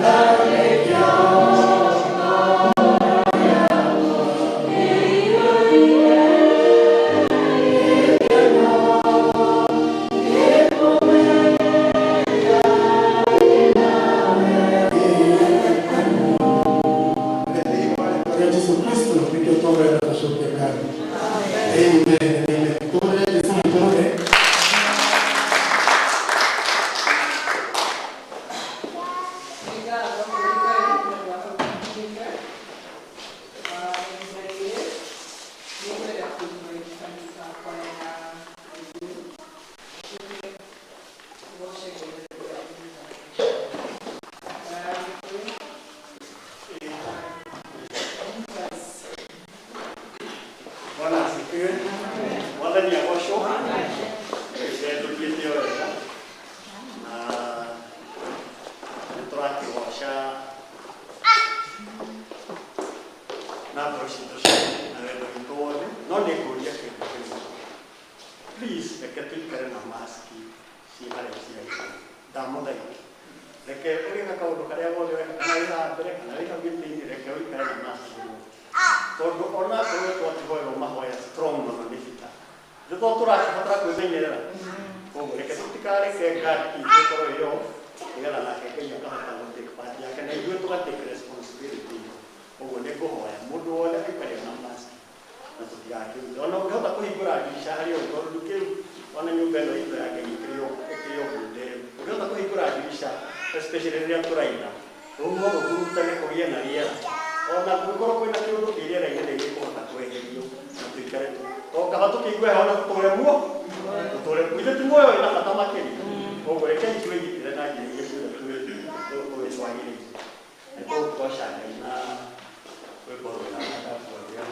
na nĩkĩo ngoro yakwa ĩiyũire gĩkeno nĩkũmenya ndĩ nawe. Rĩa Jesu Kristo nĩkĩo twahoya na twacokia ngatho. Amen, amen. Tũhũrĩre Jesu mĩkono. Nĩ ngatho kũrĩ Ngai nĩ ũndũ wa kũhingĩka wa ihinda rĩrĩ. Nĩ ngwenda kũigua kanitha kwaya ya igũrũ tũke tũgoce Ngai na tũrathime kwaya ya Gĩkũyũ. Jesus. Bwana asifiwe. Mwathani agocwo. Tũthiĩte o wega na nĩ tũrakĩgoca na ngoro citũ ciothe na wendo witũ wothe, no nĩ ngũria kĩndũ kĩmwe. Please, reke tũikare na maski ciĩ harĩa ciagĩrĩire. Ndamũthaitha, reke ũgĩka kaũndũ karĩa gothe weka, kana wĩ haha mbere kana wĩ hau gĩtĩ-inĩ, reke ũikare na maski mũno, tondũ ona akorwo twakĩhoerwo mahoya strong mũno nĩ bita nĩ to tũrakĩbatara kwĩmenyerera. Koguo reke tũtikareke guard itũ ĩkorwo ĩyo, nĩgetha nake Ngai akahota gũ take part yake na ithuĩ tũga take responsibility ĩyo. Koguo nĩ ngũhoya mũndũ wothe aikare na mask na tũtigakĩrute. Ona ũngĩhota kũhingũra ndirica harĩa ũrĩ, tondũ ndũkĩrĩ ona nyũmba ĩno itũ ya Ngai ĩkĩrĩ o nderu, ũngĩhota kũhingũra ndirica, especially rĩrĩa tũraina, rũhuho rũhurutane, kũgĩe na rĩera. Ona kũngĩkorwo kwĩna kĩũndũ kĩ rĩera-inĩ, nĩ gĩkũhota kweherio na tũikare tu to kaba tũkĩigue heho na tũtũre muo, tũtũre ithe ti muoyo wĩna bata makĩria. Koguo rekei twĩgitĩre na njĩra iria ciothe tũĩ twagĩrĩire. Nĩ tũgũgoca Ngai na rwĩmbo rwega na ndakuambia.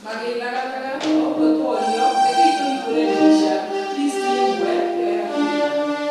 Magĩthagathaka ũguo tuonio, rekei tũhingũre ndirica, please, tũigue ĩyo hakuhĩ.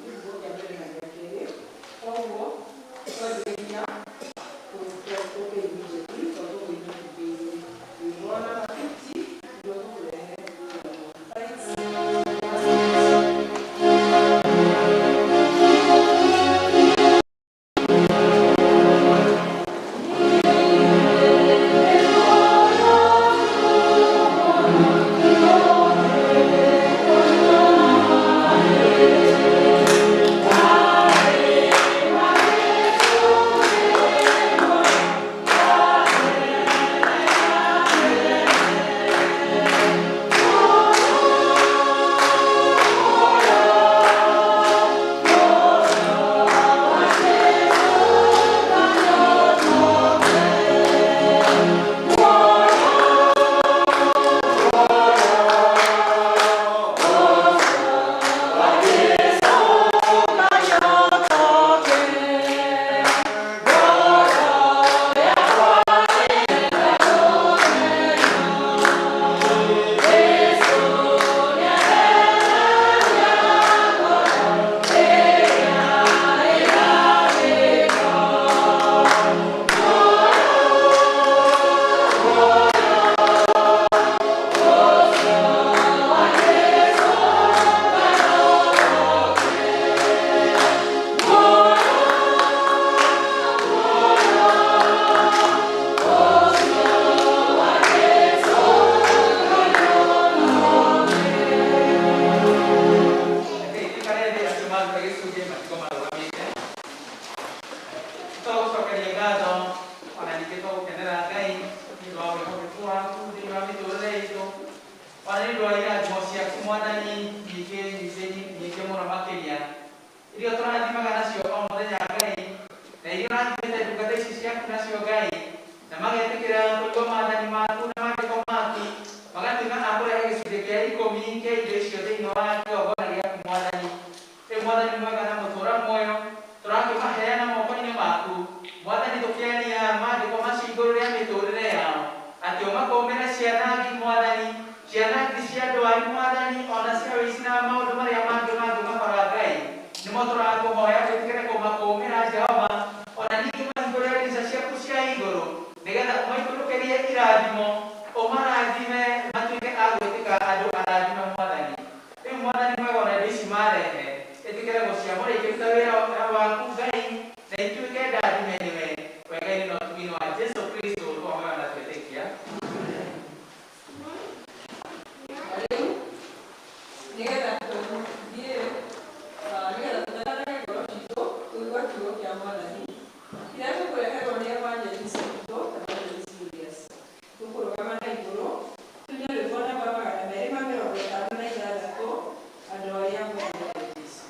kĩhumo kĩa mbere na gĩa kerĩ. Koguo twathiĩ nginya tũke immediately tondũ tũkũina tũkĩire rwĩmbo namba 50 nĩguo tũkũrehe. Reke thĩ acio maruta gĩcunjĩ matigwo marũgamĩte. Tũgũcokeria ngatho ona ningĩ tũgũkenera Ngai nĩ ũndũ wa wĩhokeku waku thĩinĩ wa mĩtũrĩre itũ, ona nĩ ũndũ wa irathimo ciaku Mwathani nyingĩ nyingĩ nyingĩ mũno makĩria iria tũrathimaga nacio o mũthenya Ngai, na iria ũrathimĩte ndungata ici ciaku nacio Ngai, na magetĩkĩra kũigua maathani maku na maandĩko maku, magatuĩka a kũrehe gĩcunjĩ kĩa ikũmi kĩa indo icio thĩinĩ wa kĩgongona gĩaku Mwathani. Rĩu Mwathani mwega na mũtũũra muoyo, tũrakĩmaheana moko-inĩ maku Mwathani, tũkĩaria maandĩko macio igũrũ rĩa mĩtũrĩre yao, atĩ ũmakũmĩre ciana ngi Mwathani, ciana ngi cia ndwari Mwathani, ona cia ũici na maũndũ marĩa mangĩ mangĩmakora Ngai. Nĩmo tũrakũhoya wĩtĩkĩre kũmakũmĩra Jehova, ona ningĩ mahingũre ndirica ciaku cia igũrũ, nĩgetha ũmaikũrũkĩrie irathimo, ũmarathime matuĩke a gwĩtĩka andũ arathime Mwathani. Rĩu Mwathani mwega, ona indo ici marehe, ĩtĩkĩre gũciamũra ikĩruta wĩra waku Ngai, na ituĩke ndathime nĩwe wega-inĩ na ũtugi-inĩ wa Jesu Kristo twahoya na twetĩkia. Na rĩu nĩgetha tũthiĩ, nĩgetha tũtheranage ngoro citũ tũigue kiugo kĩa Mwathani kĩrĩa tũkũreherwo nĩ evangelist witũ, Evangelist Julius. Tũkũrũgama na igũrũ tũine rwĩmbo namba 256, andũ arĩa mwendete Jesũ.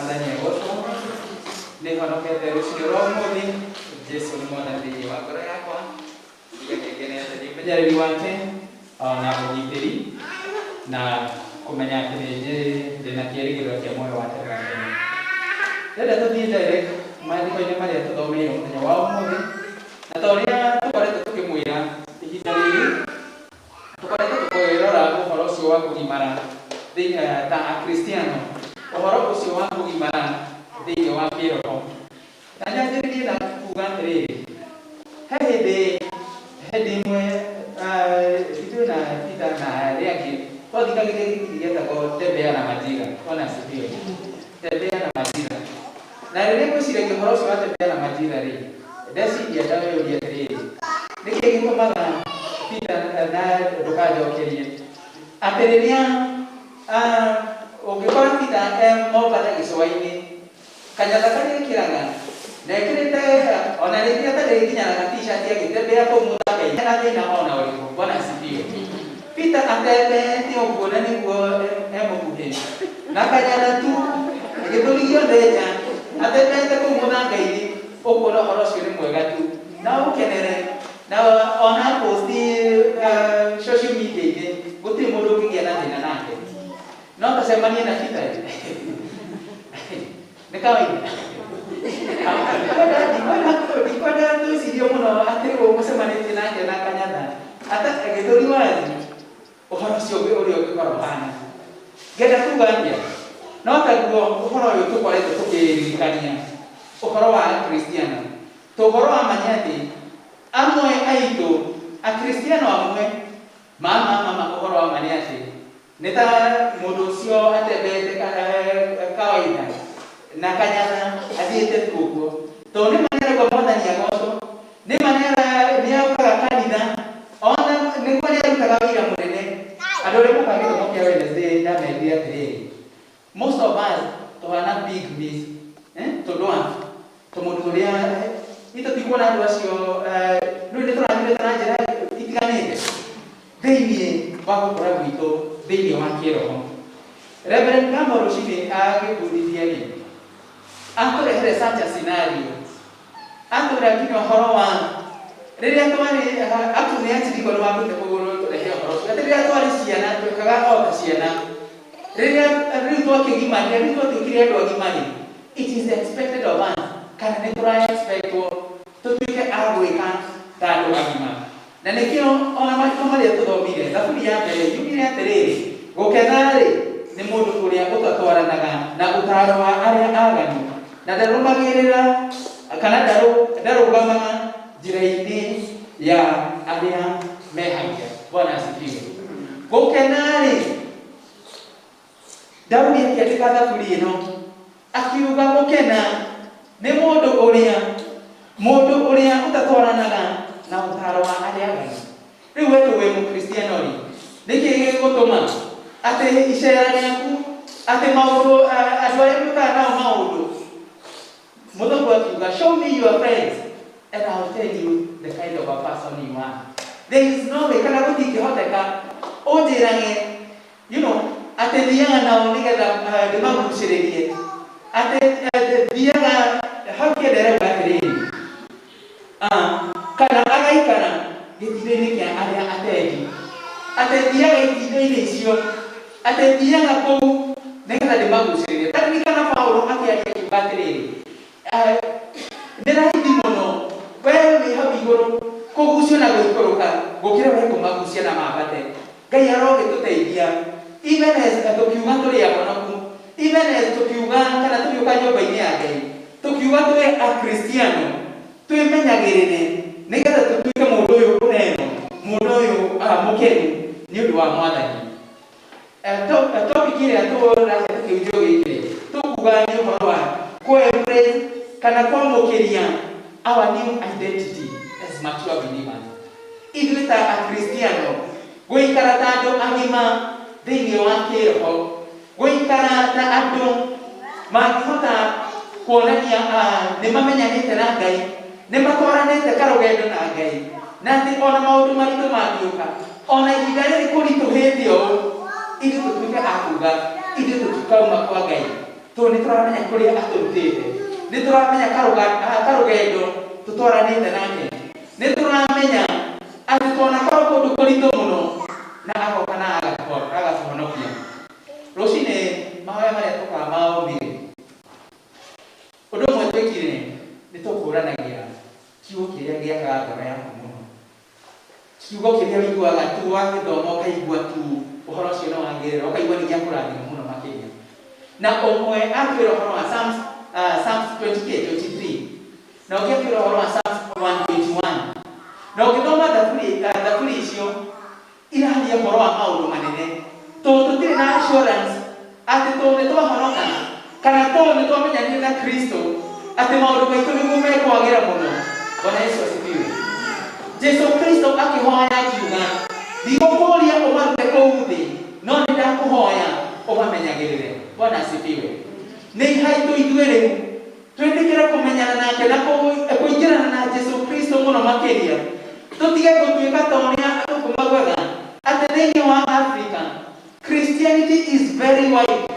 Mwathani agocwo. Nĩ honokete rũcinĩ rwa ũmũthĩ. Jesu nĩ Mwathani thĩinĩ wa ngoro yakwa. Ndiga ngenete nĩ ũmenyereri wake ona ũgitĩri na kũmenya atĩ nĩ ndĩna kĩĩrĩgĩrĩro kĩa muoyo wa tene na tene. Ndĩrenda tũthiĩ direct maandĩko-inĩ marĩa tũthomeire mũthenya wa ũmũthĩ, na ta ũrĩa tũkoretwo tũkĩmwĩra ihinda rĩrĩ, tũkoretwo tũkĩrora ũhoro ũcio wa kũgimara ta Akristiano, ũhoro ũcio wa kũgimara thĩinĩ wa kĩroho. Na nyanjĩrĩrie na kuga atĩrĩrĩ, he hĩndĩ ĩmwe ithuĩ na Peter na arĩa angĩ twathikagĩrĩria gĩbindi gĩetagwo Tembea na Majira. Bwana asifiwe. Tembea na Majira. Na rĩrĩa ngwĩciragia ũhoro ũcio wa Tembea na Majira rĩ, ndeciria ndawĩyũria atĩrĩrĩ, nĩkĩ gĩtũmaga Peter na ndũkanjokerie atĩ rĩrĩa ũngĩkora Peter e Mombatha gĩcũa-inĩ, kanyatha karĩa ekĩraga na ekĩrĩte ona rĩngĩ atarĩ nginya na t-shirt, agĩtembea kũu mũthanga-inĩ na thĩna ona ũrĩkũ. Bwana asifiwe. Peter atembeete ũguo na nĩguo e mũkuhĩ na kanyatha tu, gĩthũri gĩothe nja, atembeete kũu mũthanga-inĩ, ũkuona ũhoro ũcio nĩ mwega tu na ũkenere na ona post social media-inĩ, gũtirĩ mũndũ ũngĩgĩa na thĩna nake. No tũcemanie na Peter nĩ kawaida. Ndikwenda twĩcirie mũno atĩ rĩu mũcemanĩtie nake na kanyatha ata gĩthũri wazi, ũhoro ũcio ũrĩa ũngĩkorwo ũhana. Ngenda kuga atĩa? No taguo ũhoro ũyũ tũkoretwo tũkĩririkania ũhoro wa Akristiano, tũhoro wa ma nĩ atĩ amwe aitũ Akristiano amwe mama ũhoro wa ma nĩ atĩ nĩ ta mũndũ ũcio atembeete kawaida na kanyatha, athiĩte tu ũguo, tondũ nĩ ma nĩarauga Mwathani agocwo, nĩ ma nĩokaga kanitha, ona nĩguo nĩarutaga wĩra mũnene. Andũ arĩa mokaga gĩthomo kĩa Wednesday, ndamerire atĩrĩrĩ, most of us tũhana big miss, tũdwarf, tũmũndũ tũrĩa itũ tikuona andũ acio. Rĩu nĩ tũrathiĩte na njĩra itiganĩte thĩinĩ wa gũkũra gwitũ thĩinĩ wa kĩroho. Reverend Gamo rũcinĩ agĩbundithia rĩ, atũrehere such a scenario, atwĩra nginya ũhoro wa rĩrĩa twarĩ atu nĩ atiriko nĩ wambĩte kũgũrũ tũrehe ũhoro ũcio atĩ rĩrĩa twarĩ ciana twekaga o ta ciana, rĩrĩa rĩu twakĩgimarire, rĩu twatuĩkire andũ agima rĩ, it is expected of us kana nĩ tũra expectwo tũtuĩke a gwĩka ta andũ agima. Na nĩkĩo ona mariko marĩa tũthomire, Thaburi ya mbere yugire atĩrĩrĩ, gũkena-rĩ nĩ mũndũ ũrĩa ũtatwaranaga na ũtaaro wa arĩa aganu, na ndarũmagĩrĩra kana ndarũgamaga njĩra-inĩ ya arĩa mehagia. Bwana asifiwe. Gũkena-rĩ, Daudi akĩandĩka thaburi ĩno akiuga gũkena nĩ mũndũ ũrĩa ũtatwaranaga na ũtaaro wa arĩa aganu. Rĩu we wĩ mũkristiano rĩ, nĩkĩ gĩgũtũma atĩ icera rĩaku, atĩ maũndũ andũ arĩa mwĩkaga nao maũndũ? Mũthũngũ akiuga, "Show me your friends and I'll tell you the kind of a person you are." There is no way kana gũtingĩhoteka ũnjĩrage atĩ thiaga nao nĩgetha ndĩmagucĩrĩrie, atĩ thiaga hau kĩenderauga atĩrĩrĩ, kana agaikara gĩtindo-inĩ kĩa arĩa atendi, atĩ thiaga itindo-inĩ icio, atĩ thiaga kũu nĩgetha ndĩmagucĩrĩrie. Taririkana Paulo akĩaria akiuga atĩrĩrĩ, nĩ raithi mũno we wĩ hau igũrũ kũgucio na gũikũrũka gũkĩra we kũmagucia na mambate. Ngai arogĩtũteithia, even as tũkiuga tũrĩ ahonoku, even as tũkiuga kana tũgĩũka nyũmba-inĩ ya Ngai, tũkiuga twĩ Akristiano, twĩmenyagĩrĩre nĩgetha tũtuĩke mũndũ ũyũ ũrerwo mũndũ ũyũ mũkenu nĩ ũndũ wa Mwathani. Topic ĩrĩa tũrahe tũkĩhunjio gĩkĩ rĩ, tũkuga nĩ ũhoro wa kũ-embrace kana kwamũkĩria our new identity as mature believers. Ithuĩ ta Akristiano gũikara ta andũ agima thĩinĩ wa kĩroho, gũikara ta andũ mangĩhota kuonania nĩ mamenyanĩte na Ngai, nĩ matwaranĩte karũgendo na Ngai, na atĩ ona maũndũ maritũ mangĩũka, ona ihinda rĩrĩ kũritũhĩte ũũ, ithuĩ tũtuĩke a kuga ithuĩ tũtikauma kwa Ngai. Tondũ nĩ tũramenya kũrĩa atũrutĩte, nĩ tũramenya karũgendo tũtwaranĩte nake, nĩ tũramenya atĩ twanakorwo kũndũ kũritũ mũno na agoka na agatũhonokia. Rũcinĩ mahoya marĩa tũkaga ma ũmire, ũndũ ũmwe twĩkire nĩ tũkũranagia kiugo kĩrĩa gĩakaga ngoro yaku mũno, kiugo kĩrĩa ũiguaga tu wagĩthoma ũkaigua tu ũhoro ũcio nĩ wagĩrĩra, ũkaigua nĩ gĩakũrathima mũno makĩria. Na ũmwe atwĩra ũhoro wa Psalms, Psalms 20 23, na ũngĩ atwĩra ũhoro wa Psalms 121. Na ũngĩthoma thaburi icio iraria ũhoro wa maũndũ manene, tondũ tũtirĩ na assurance atĩ tondũ nĩ twahonoka kana tondũ nĩ twamenyanire na Kristo atĩ maũndũ maitũ nĩguo mekwagĩra mũno. Bwana Yesu asifiwe. Jesu Kristo akĩhoya akiuga, "Ndigũkũũria ũmarute kũu thĩ, no nĩ ndakũhoya ũmamenyagĩrĩre." Bwana asifiwe. Nĩ ihaitũ ithuĩ rĩu twĩtĩkĩre kũmenyana nake na kũingĩrana na Jesu Kristo mũno makĩria, tũtige gũtuĩka ta ũrĩa andũ maugaga atĩ thĩinĩ wa Africa Christianity is very wide.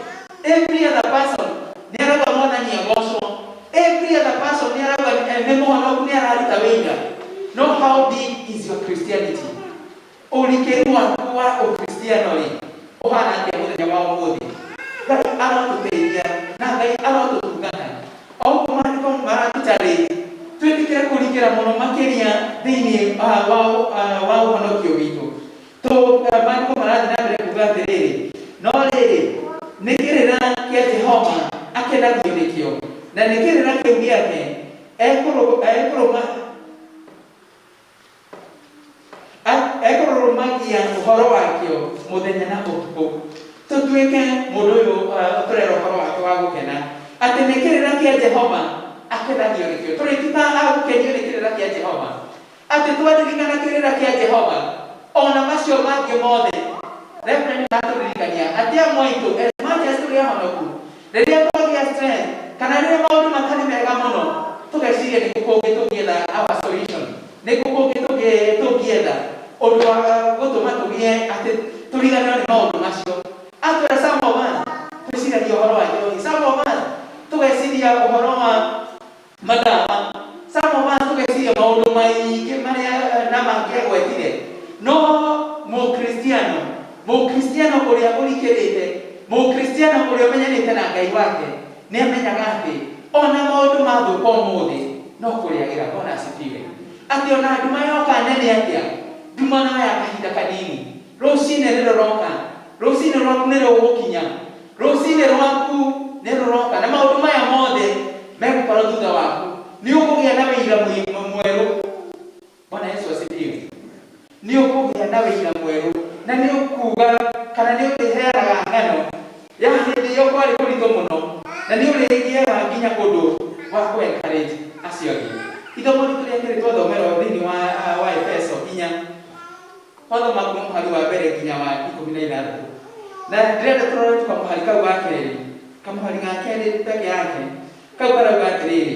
Every other person nĩ arauga Mwathani agocwo, every other person nĩ arauga nĩ mũhonoku, nĩ araruta wĩira. No how deep is your Christianity? Ũrikĩru waku wa ũkristiano rĩ, ũhana atĩa mũthenya wa ũmũthĩ? Ngai arotũteithia na Ngai arotũtungata. O ũguo maandĩko maratũtarĩria, twĩtĩkĩre kũrikĩra mũno makĩria thĩinĩ wa ũhonokio witũ. Maandĩko marathiĩ na mbere kuga atĩrĩrĩ, no rĩrĩ, nĩ kĩrĩra kĩa Jehova akenagio nĩkĩo, na nĩ kĩrĩra kĩu gĩake ekũrũma ekũrũmagia ũhoro wakĩo mũthenya na ũtukũ. Tũtuĩke mũndũ ũyũ ũtũrera ũhoro wake wa gũkena atĩ nĩ kĩrĩra kĩa Jehova akenagio nĩkĩo. Tũrĩtuĩka a gũkenio nĩ kĩrĩra kĩa Jehova, atĩ twaririkana kĩrĩra kĩa Jehova ona macio mangĩ mothe. Reverend atũririkania atĩ amwe aitũ, as much as tũrĩ ahonoku, rĩrĩa twagĩa strength kana rĩrĩa maũndũ matarĩ mega mũno, tũgeciria nĩ kũ kũngĩ tũngĩetha our solution, nĩ kũ kũngĩ tũngĩetha ũndũ wa gũtũma tũgĩe atĩ tũriganĩrwo nĩ maũndũ macio. Atwĩra some of us twĩciragia ũhoro wa njohi, some of us tũgeciria ũhoro wa madawa, some of us tũgeciria maũndũ maingĩ marĩa na mangĩagwetire. No mũkristiano, mũkristiano ũrĩa ũrikĩrĩte, mũkristiano ũrĩa ũmenyanĩte na Ngai wake, nĩ amenyaga atĩ ona maũndũ mathũka ũmũthĩ no kũrĩagĩra. Bwana asifiwe. Atĩ ona nduma yoka nene atĩa, nduma no ya kahinda kanini, rũcinĩ nĩ rũroka, rũcinĩ rwaku nĩ rũgũkinya, rũcinĩ rwaku nĩ rũroka, na maũndũ maya mothe megũkorwo thutha waku. Nĩ ũkũgĩa na wĩira mwerũ. Bwana Yesu asifiwe. Nĩ ũkũgĩa na wĩira mwerũ, na nĩ ũkuga kana nĩ ũrĩheanaga ng'ano ya hĩndĩ ĩyo kwarĩ kũritũ mũno, na nĩ ũrĩgĩaga nginya ũndũ wa kũ encourage acio angĩ. Ithomo ritũ rĩa kerĩ twathomerwo thĩinĩ wa Efeso 4, twathoma kuma mũhari wa mbere nginya wa 16, na ndĩrenda tũrore tu kamũhari kau ga kerĩ, kamũhari ga kerĩ peke yake. Kau karauga atĩrĩrĩ,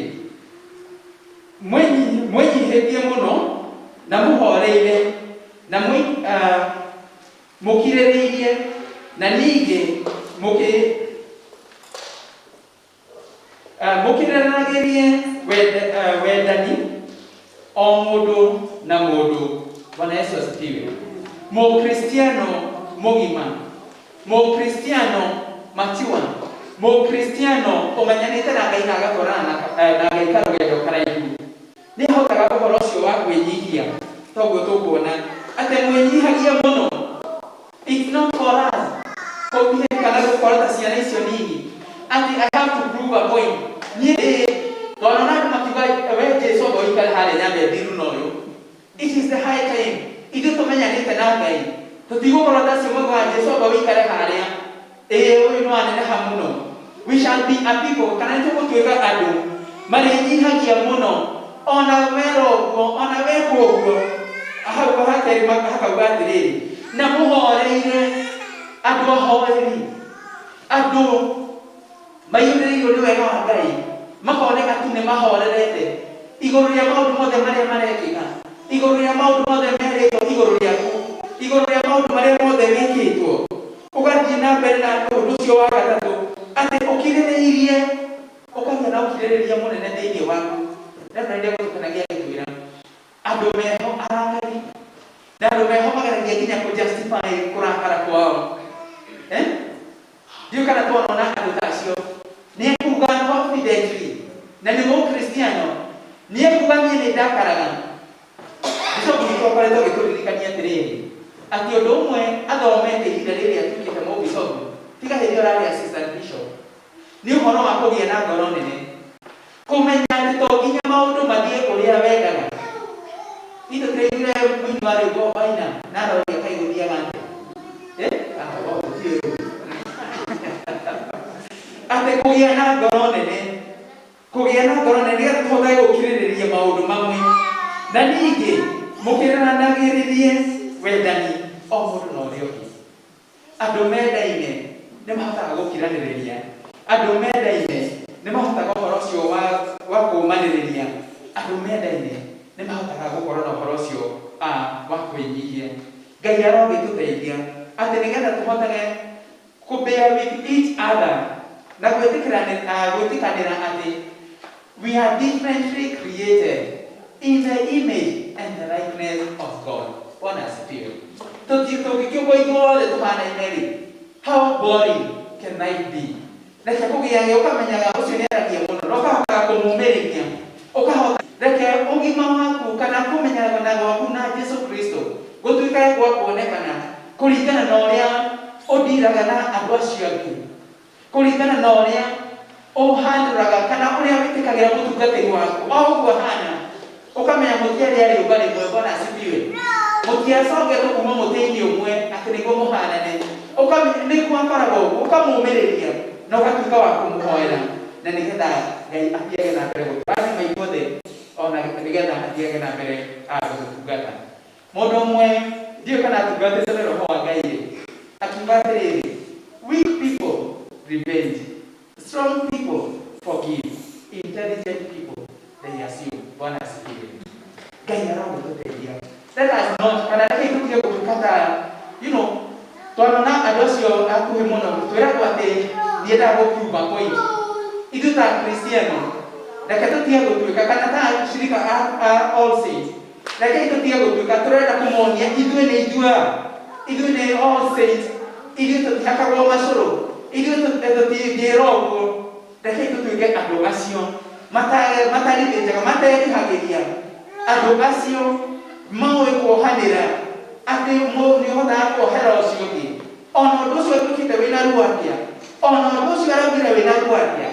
"Mwĩnyihĩtie mũno na mũhoreire na mũkirĩrĩirie, na ningĩ mũkĩrĩranagĩrie wendani o mũndũ na mũndũ." Bwana Yesu asifiwe. Mũkristiano mũgima, mũkristiano mature, mũkristiano ũmenyanĩte na Ngai na agatwarana na Ngai karũgendo karaihu, nĩ ahotaga ũhoro ũcio wa kwĩnyihia. Toguo tũkuona atĩ mwĩnyihagia mũno. It's not for us kũbehave kana gũkorwo ta ciana icio nini atĩ I have to prove a point. Niĩ twanona andũ makiuga, "We Jesu, amba ũikare harĩa nyambe thiru na ũyũ." It is the high time ithuĩ tũmenyanĩte na Ngai tũtigũkorwo ta acio maugaga, "Jesu, amba ũikare harĩa, ĩĩ ũyũ nĩ waneneha mũno." We shall be a people, kana nĩ tũgũtuĩka andũ marĩnyihagia mũno ona wera ũguo, ona wekwo ũguo. Hau hakerĩ hakauga atĩrĩrĩ, na mũhoreire, andũ ahoreri, andũ maiyũrĩrĩirwo nĩ wega wa Ngai, makoneka tu nĩ mahorerete igũrũ rĩa maũndũ mothe marĩa marekĩka, igũrũ rĩa maũndũ mothe merĩtwo igũrũ rĩaku, igũrũ rĩa maũndũ marĩa mothe mekĩtwo. Ũgathiĩ na mbere na ũndũ ũcio wa gatatũ. Atĩ ũkirĩrĩirie, ũkagĩa na ũkirĩrĩria mũnene thĩinĩ waku. Reverend egũtũkenagia agĩtwĩra andũ meho arakari na andũ meho mageragia nginya kũ justify kũrakara kwao, eh? Ndiũĩ kana twanona andũ ta acio. Nĩ ekuga confidently na nĩ mũkristiano, nĩ ekuga niĩ nĩ ndakaraga. Bishop witũ akoretwo agĩtũririkania atĩrĩrĩ, atĩ ũndũ ũmwe athomete ihinda rĩrĩ atuĩkĩte mũbishopu, tiga hĩndĩ ĩyo ũrarĩ assistant bishop, nĩ ũhoro wa kũgĩa na ngoro nene, kũmenya atĩ to nginya maũndũ mathiĩ ũrĩa wendaga. Itũ tũraiguire mũini wa rwĩmbo waina na aroria kaĩ gũthiaga atĩa? Eh? Ah, oh, gũtirĩ rũĩ. Atĩ kũgĩa na ngoro nene, kũgĩa na ngoro nene nĩgetha tũhotage gũkirĩrĩria maũndũ mamwe. Na ningĩ mũkĩranagĩrĩrie wendani o mũndũ na ũrĩa ũngĩ. Andũ mendaine nĩ mahotaga gũkiranĩrĩria. Andũ mendaine nĩ mahotaga ũhoro ũcio wa kũũmanĩrĩria. Andũ mendaine nĩ mahotaga gũkorwo na ũhoro ũcio wa kwĩnyihia. Ngai arogĩtũteithia atĩ nĩgetha tũhotage kũ bear with each other na gwĩtĩkanĩra atĩ we are differently created in the image and the likeness of God. Bwana asifiwe. Tũngĩkĩũmbwo ithuothe tũhanaine rĩ, how boring can life be? Reke kũgĩage ũkamenyaga ũcio nĩ aragia mũno na ũkahotaga kũmũmĩrĩria, ũkahota reke ũgima waku kana kũmenyana gwaku na Jesu Kristo gũtuĩkage gwa kuonekana kũringana na ũrĩa ũndiraga na andũ acio angĩ, kũringana na ũrĩa ũhandũraga kana ũrĩa wĩtĩkagĩra mũtungatĩri waku o ũguo ahana, ũkamenya mũtiarĩ a rĩũmba rĩmwe. Bwana asifiwe. Mũtiacongetwo kuma mũtĩ-inĩ ũmwe atĩ nĩguo mũhanane. Nĩguo akoragwo ũguo, ũkamũmĩrĩria na ũgatuĩka wa kũmũhoera na nĩgetha Ngai athiage na mbere gũtũrathima ithuothe, ona nĩgetha athiage na mbere gũtũtungata. Mũndũ ũmwe ndiũĩ kana atungatĩtwo nĩ roho wa Ngai rĩ, akiuga atĩrĩrĩ, "Weak people revenge, strong people forgive, intelligent people they assume." Bwana asifiwe. Ngai arogĩtũteithia. Let us not, kana rekei tũtige gũtuĩka ta twanona andũ acio hakuhĩ mũno twĩragwo atĩ niendaga gũ prove a point. Ithuĩ ta Kristiano reke tũtige gũtuĩka kana ta shirika a All Saints, rekei tũtige gũtuĩka tũrenda kũmonia ithuĩ nĩ ithuĩ a ithuĩ nĩ All Saints, ithuĩ tũtihakagwo macũrũ, ithuĩ tũtingĩra ũguo. Rekei tũtuĩke andũ acio matarithĩnjaga, materihagĩria, andũ acio moĩ kuohanĩra, atĩ nĩ ũhotaga kuohera ũcio ũngĩ ona ũndũ ũcio ũtuĩkĩte wĩna ruo atĩa, ona ũndũ ũcio araugire wĩna ruo atĩa,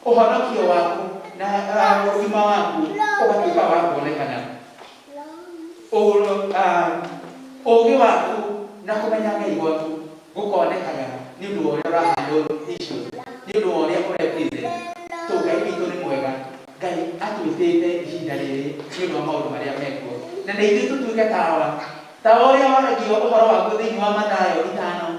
ũhonokio waku na ũgima waku ũgatuĩka wa kuonekana, ũũgĩ waku na kũmenya Ngai gwaku gũkonekaga nĩ ũndũ wa ũrĩa ũrahandle issues, nĩ ũndũ wa ũrĩa ũrepresent. To Ngai witũ nĩ mwega. Ngai atwĩtĩte ihinda rĩrĩ nĩ ũndũ wa maũndũ marĩa mekuo, na nĩ ithuĩ tũtuĩke tawa, tawa ũrĩa waragio ũhoro waguo thĩinĩ wa Mathayo 5,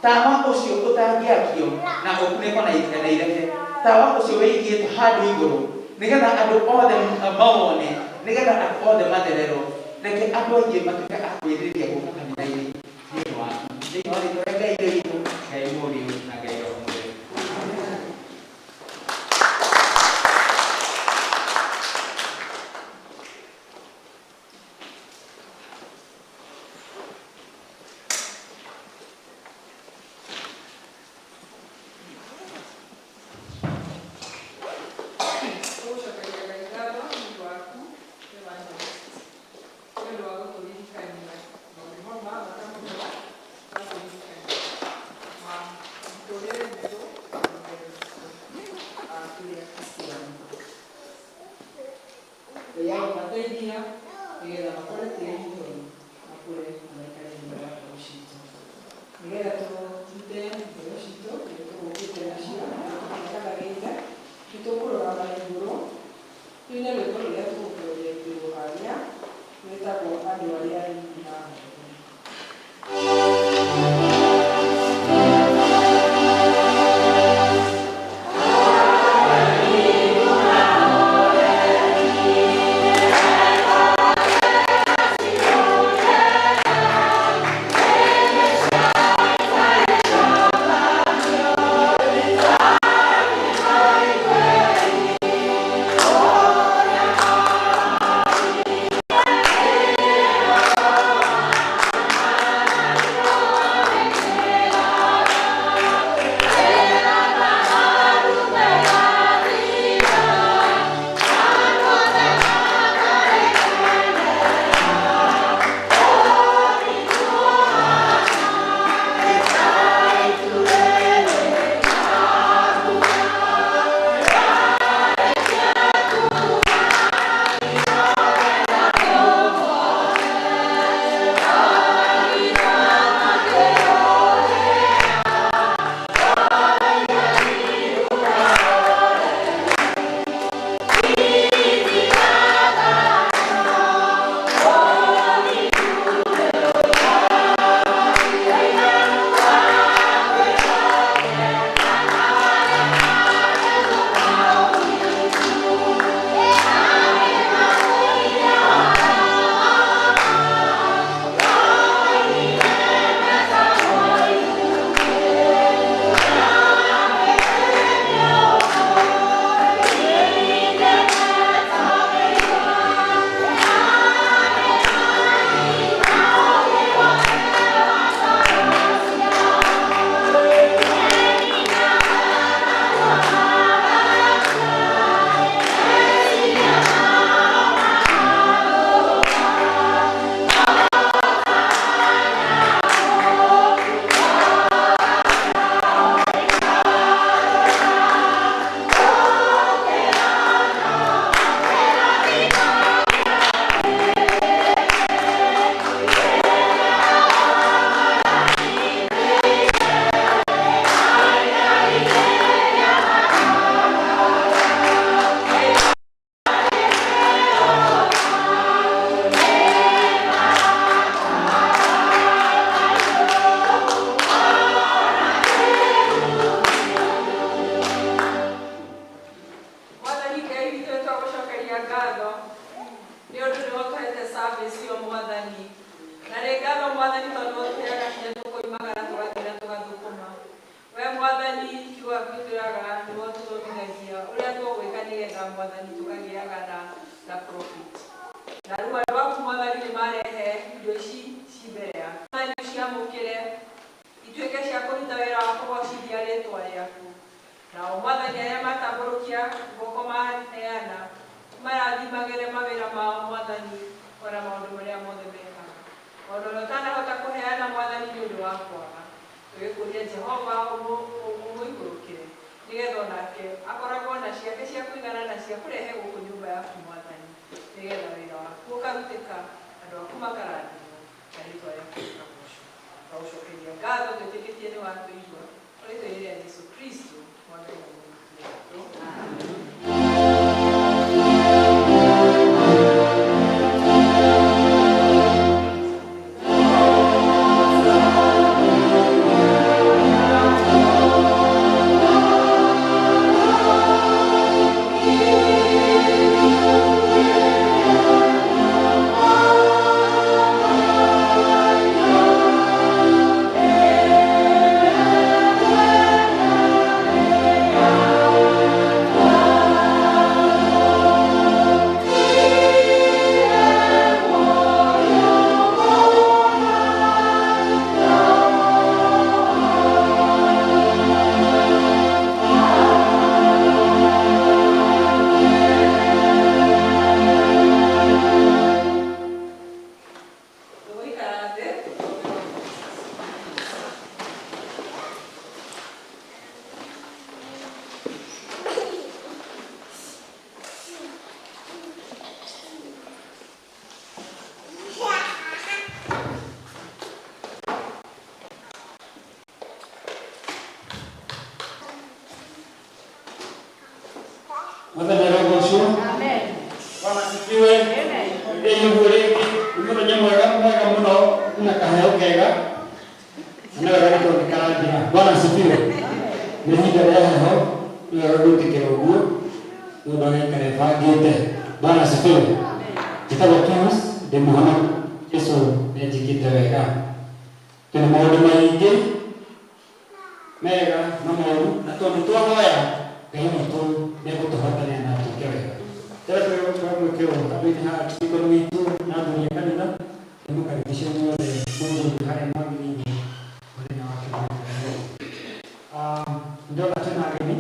tawa ũcio ũtangĩakio na ũkunĩkwo na irebe, tawa ũcio wĩigĩtwo handũ igũrũ nĩgetha andũ othe mawone, nĩgetha andũ othe mathererwo. Reke andũ aingĩ matuĩke a kwĩrirĩria gũka kanitha-inĩ nĩ ũndũ waku. Thĩinĩ wa rĩtwa rĩa Ngai Ithe witũ, Ngai Mũriũ na Ngai Roho Mũtheru. Tũgũcokeria Ngai ngatho nĩ ũndũ waku, Evangelist, nĩ ũndũ wa gũtũririkania maũndũ mau ma bata mũno, matũririkania ma mũtũrĩre witũ na mbere witũ tũrĩ Akristiano. Ngai aromateithia nĩgetha makũre tĩri mũnoru, makũre na maikare thĩinĩ wa ngoro citũ, nĩgetha tũrute ngoro citũ iria tũgũkĩte nacio tũkĩakanagĩte. Nĩ tũkũrũgama na igũrũ tuine rwĩmbo rũrĩa tũgũprojectirwo harĩa, rwĩtagwo "Andũ Arĩa Aringu na Ahoreru". Mwathani Ngai witũ nĩ twagũcokeria ngatho nĩ ũndũ nĩ ũtũhete service ĩyo Mwathani. Na nĩ ngatho Mwathani tondũ nĩ ũtũheaga hinya tũkoimagara tũgathiĩ na tũgathũkũma. We Mwathani kiugo gĩaku gĩtwĩraga nĩwe ũtũthomithagia ũrĩa tũgwĩka nĩgetha Mwathani tũkagĩaga na profit. Na rĩu andũ aku Mwathani nĩ marehe indo ici ci mbere yaku. Mwathani ũciamũkĩre ituĩke cia kũruta wĩra wa kũgocithia rĩtwa rĩaku. Nao Mwathani arĩa matambũrũkia guoko maheana marathimagĩre mawĩra mao Mwathani ona maũndũ marĩa mothe mekaga. Ona ũrĩa ũtanahota kũheana Mwathani nĩ ũndũ wa kwaga. Tũgĩkũria Jehova ũmũikũrũkĩre nĩgetha onake akoragwo na ciake cia kũigana na cia kũrehe gũkũ nyũmba yaku Mwathani nĩgetha wĩra waku ũkarutĩka andũ aku makarathimwo na rĩtwa rĩaku rĩkagocwo. Twagũcokeria ngatho twĩtĩkĩtie nĩ watũigua rĩtwa-inĩ rĩa Jesu Kristo Mwathani na Mũhonokia witũ. Amen. Tũgũikara thĩ. Mwathani arogocwo. Amen. Bwana asifiwe. Amen. Ngai ũguo rĩngĩ nĩ mũthenya mwega mwega mũno na kaheo kega na nĩ wega nĩ tondũ nĩ karanjĩra. Bwana asifiwe. Nĩ ihinda rĩa heho nĩ wega gwĩtĩkĩra ũguo mũndũ agaikara ebangĩte. Bwana asifiwe. Njĩtagwo Pius ndĩ mũhonoku Jesu nĩ anjĩkĩte wega. Twĩna maũndũ maingĩ mega na moru na tondũ twahoya Ngai witũ nĩ egũtũhotanĩra na atwĩke wega. Tena twamwĩkĩrwo andũ-inĩ haha dikoni witũ na athuri a kanitha nĩ mũkaribishe inyuothe mũhũthie harĩa mwagĩrĩire mũthenya wa kiumia. Ndĩrona twĩna ageni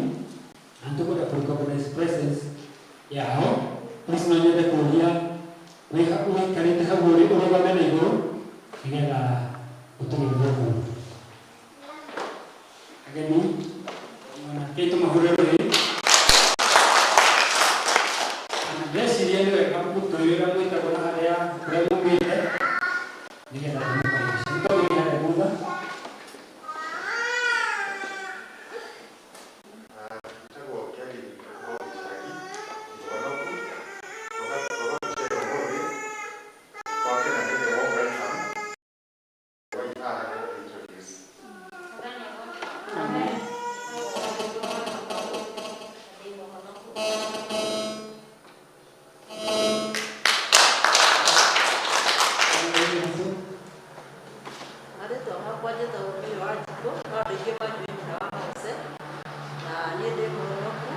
na nĩ tũkwenda kũ recognize presence yao. Please no nyende kũria ũikarĩte hau ũrĩ ũrũgame na igũrũ nĩgetha ũtũgeithie ũguo. Ageni onake tũmahũre rũhĩ. Na ndĩreciria nĩ wega mũtwĩre ũrĩa mwĩtagwo na harĩa kũrĩa mumĩte nĩgetha tũmũkaribishe. Nĩ twambĩrĩrie harĩa thutha. Njĩtagwo Kelly Gĩcagi, mũhonoku, tũgagũcera ũmũthĩ, twakena nĩ the warm welcome, wai haha nĩ introduce. Amen. Marĩtwa makwa njĩtagwo Mary Wanjikũ, no andũ aingĩ manjũĩ nyina wa Mose, na niĩ ndĩ mũhonoku,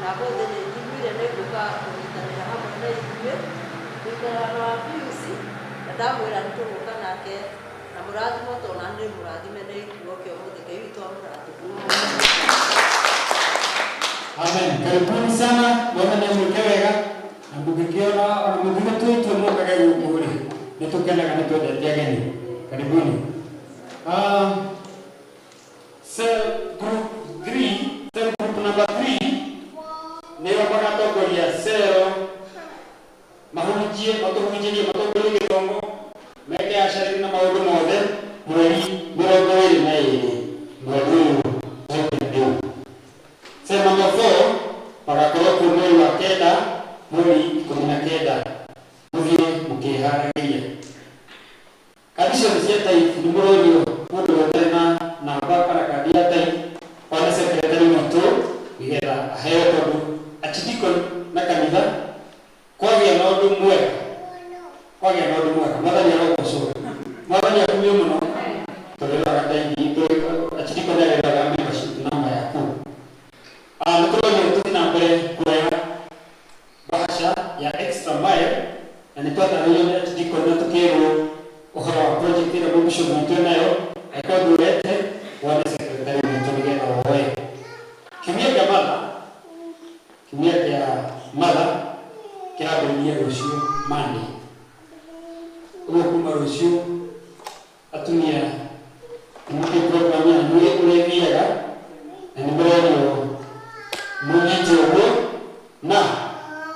na ũmũthĩ nĩ njiguire nĩ ngũka kũnyitanĩra hamwe na ithuĩ, gũikara na Pius, na ndamwĩra nĩ tũgũka nake, na mũrathimo tondũ nani nĩ mũrathime nĩ kiugo kĩa ũmũthĩ, Ngai witũ amũrathime. Amen. Karibuni sana, Mwathani amwĩke wega na mũngĩkĩona ona mũngĩgĩtua itua mũkage gũkũ rĩ, nĩ tũkenaga nĩ twendete ageni. Karibuni. Cell group 3, cell group number 3 nĩo magatongoria cell mahunjie matũhunjĩrie matongorie gĩthomo meke acarĩri na maũndũ mothe mweri 22 mweri ũyũ tũrĩ rĩu. Cell number 4 magakorwo kuo mweri wa kenda mweri 19 mũthiĩ mũkĩharagĩria. Kandi ciothe cia tithe nĩ mũronio mũndũ ũtarĩ na namba kana kandi ya tithe one secretary witũ nĩgetha aheo tondũ achidikoni Archdeacon na kanitha kwagĩa na ũndũ mwega, kwagĩa na ũndũ mwega. Mwathani arogocwo, Mwathani akumio mũno tũrĩroraga ndeithie Archdeacon nĩarĩroraga membership number yaku. Nĩ tũrorio tũthiĩ na mbere kuoya bahasha ya extra mile, na nĩ twatarĩirio nĩ Archdeacon na tũkĩrwo ũhoro wa project ĩrĩa mũbishop witũ enayo. Angĩkorwo ndũrete, wone secretary witũ nĩgetha woe. Kiumia kĩa matha, kiumia kĩa matha kĩrambĩrĩria rũciũ Monday. Ũguo kuma rũciũ atumia nĩmũkĩ program yanyu ũrĩa ĩthiaga, na nĩ mũrerio mũnyite ũguo na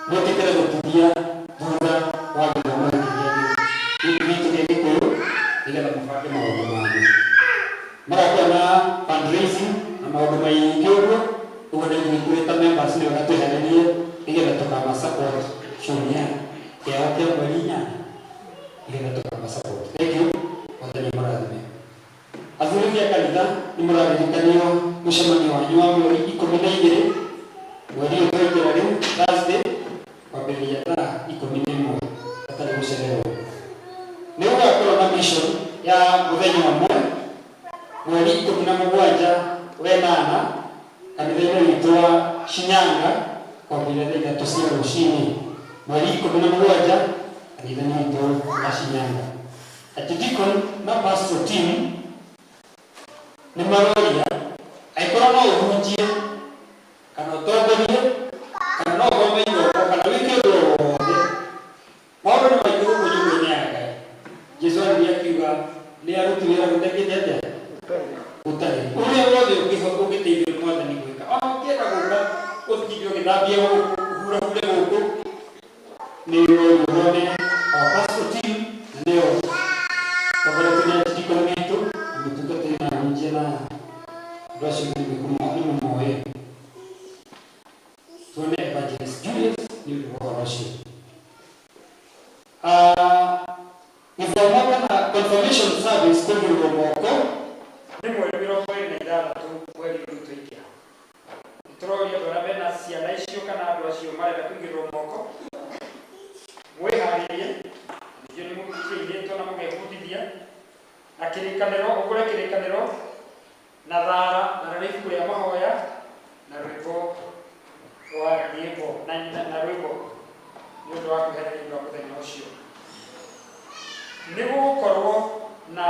mwĩtĩkĩre gũturia thutha wa gĩthomo gĩkĩ gĩa gĩkĩ gitũ gĩa Gĩkũyũ nĩgetha mũbange maũndũ manyu. Magakorwo na fundraising na maũndũ maingĩ ũguo. Ũguo nĩ ithuĩ twĩ ta members nĩ wega twĩharĩrie nĩgetha tũkama support kiumia kĩao kĩa mweri 8, nĩgetha tũkama support. Thank you, Mwathani amũrathime. Athuri a kanitha nĩ mũraririkanio mũcemanio wanyu wa mweri 12 mweri ũyũ twaingĩra rĩu, Thursday, kwambĩrĩria thaa 11 hatarĩ gũcererwo. Nĩ gũgakorwo na mission ya mũthenya ũmwe mweri 17 wenana kanitha-inĩ witũ wa Shinyanga kwambĩrĩria thaa 3 cia rũcinĩ, mweri 17 kanitha-inĩ witũ wa Shinyanga. Archdeacon na pastoral team nĩ maroria angĩkorwo no ũhunjie kana ũtongorie kana no ũthome ithomo kana wĩke ũndũ o wothe. Maũndũ nĩ maingĩ gũkũ nyũmba-inĩ ya Ngai. Jesu aririe akiuga nĩ aruti wĩra gũtekĩte atĩa gũtarĩ. Ũrĩa wothe ũngĩteithio nĩ Mwathani gwĩka, ona ũngĩenda gũka ũtinde ũgĩthambia gũkũ, ũhurahure gũkũ, nĩ ũrorio wone our pastoral team, na nĩo tongoretio nĩ Archdeacon witũ na mũtungatĩri na ahunjia na andũ acio nĩ mũmoĩ. Tuone Evangelist Julius nĩ ũndũ wa ũhoro ũcio. Gĩthomo kana confirmation service, kũigĩrĩrwo moko, nĩ mweri 26 mweri ũyũ twaingĩra. Nĩ tũroria andũ arĩa mena ciana icio kana andũ acio marenda kũigĩrĩrwo moko mwĩharĩrie, ningĩ nĩ mũkĩirĩtwo na mũgebundithia na kĩrĩkanĩro, ũgũre kĩrĩkanĩro na thara na rĩrĩa ibuku rĩa mahoya na rwĩmbo rwa nyĩmbo na rwĩmbo nĩ ũndũ wa kwĩharĩria nĩ ũndũ wa mũthenya ũcio. Nĩ gũgũkorwo na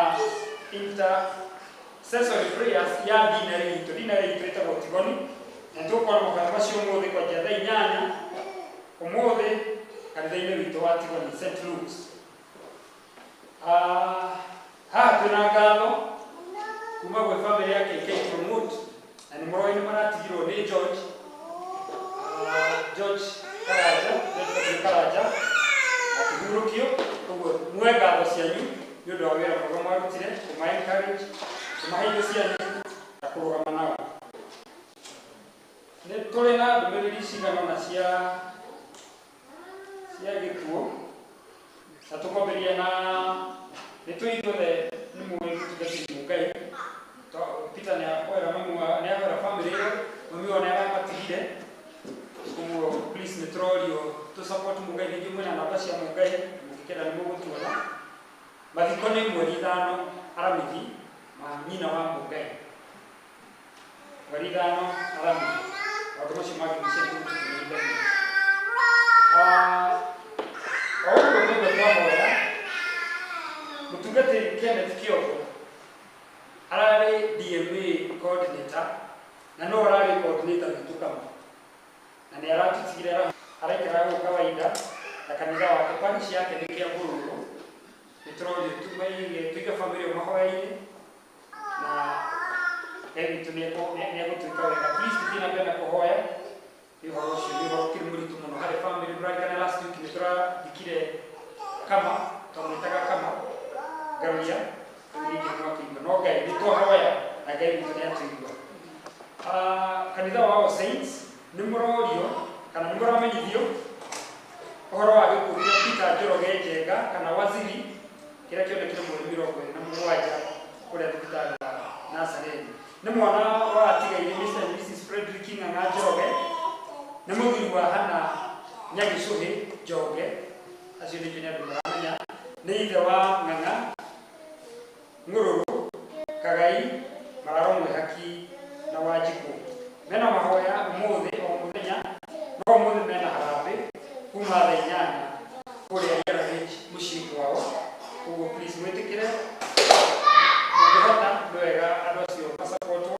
intercessory prayers ya dinarĩ itũ. Dinarĩ itũ ĩtagwo Tigoni, na nĩ tũgũkorwo na mahoya macio ũmũthĩ kwanjia thaa 8 ũmũthĩ kanitha-inĩ witũ wa Tigoni, St Luke's. Haha twĩna ngatho kuma gwĩ famĩlĩ ya KK Promote, na nĩ mũroi nĩ maratigirwo nĩ George, George Karanja, George Patrick Karanja akĩhurũkio. Ũguo muoe ngatho cianyu nĩ ũndũ wa wĩra mwega mwarutire kũma encourage, kũmahe indo cianyu na kũrũgama nao. Nĩ tũrĩ na ndũmĩrĩri cigana ũna cia gĩkuũ, na tũkwambĩrĩria na nĩ tũĩ ithuothe nĩ mũĩ mũtungatĩri Mũngai Peter nĩ ahoera mami wa nĩ ahoera family ĩyo, mami wao nĩ aramatigire. Ũguo please nĩ tũrorio tũ support Mũngai. Ningĩ mwĩna namba cia Mũngai, mũngĩkenda nĩ mũgũtuona. Mathiko nĩ mweri 5 Aramithi ma nyina wa Mũngai, mweri 5 Aramithi. Maũndũ macio mangĩ nĩcio. O ũguo mũndũ twahoya mũtungatĩri Kenneth Kioko ararĩ DMA coordinator na no ararĩ coordinator witũ kama na nĩ aratutigire, araikaraga gũkũ kawaida na kanitha wake, parish yake nĩ Kĩambũrũrũ. Nĩ tũrorio tumaige tuige family ĩyo mahoya-inĩ na Ngai witũ nĩ egũtuĩka wega. Please tũthiĩ na mbere na kũhoya nĩ ũhoro ũcio, nĩ ũhoro ũkĩrĩ mũritũ mũno harĩ family. Mũrarikana last week nĩ tũrathikire kama twamwĩtaga kama Ngaruiya, rĩu ningĩ nĩ mwakĩigua no Ngai nĩ twahoya na Ngai witũ nĩ atũigua. Kanitha wa All Saints nĩ mũrorio kana nĩ mũramenyithio ũhoro wa gĩkuũ kĩa Peter Njoroge Njenga kana Waziri kĩrĩa kĩonekire mweri 27 kũrĩa thibitarĩ wa Nazareth. Nĩ mwana wa atigaire Mr and Mrs Frederick Ng'ang'a Njoroge. Nĩ mũthuri wa Hana Nyagĩcũhĩ Njonge, acio nĩ nginya andũ maramenya, nĩ ithe wa Ng'ang'a, Ng'ũrũrũ, Kagai, Mararo Mwĩhaki na Wanjikũ. Mena mahoya ũmũthĩ o mũthenya, no ũmũthĩ mena harambĩ kuma thaa 8 kũrĩa ERH mũciĩ kwao. Ũguo please mwĩtĩkĩre, mũngĩhota nĩ wega andũ acio masapotwo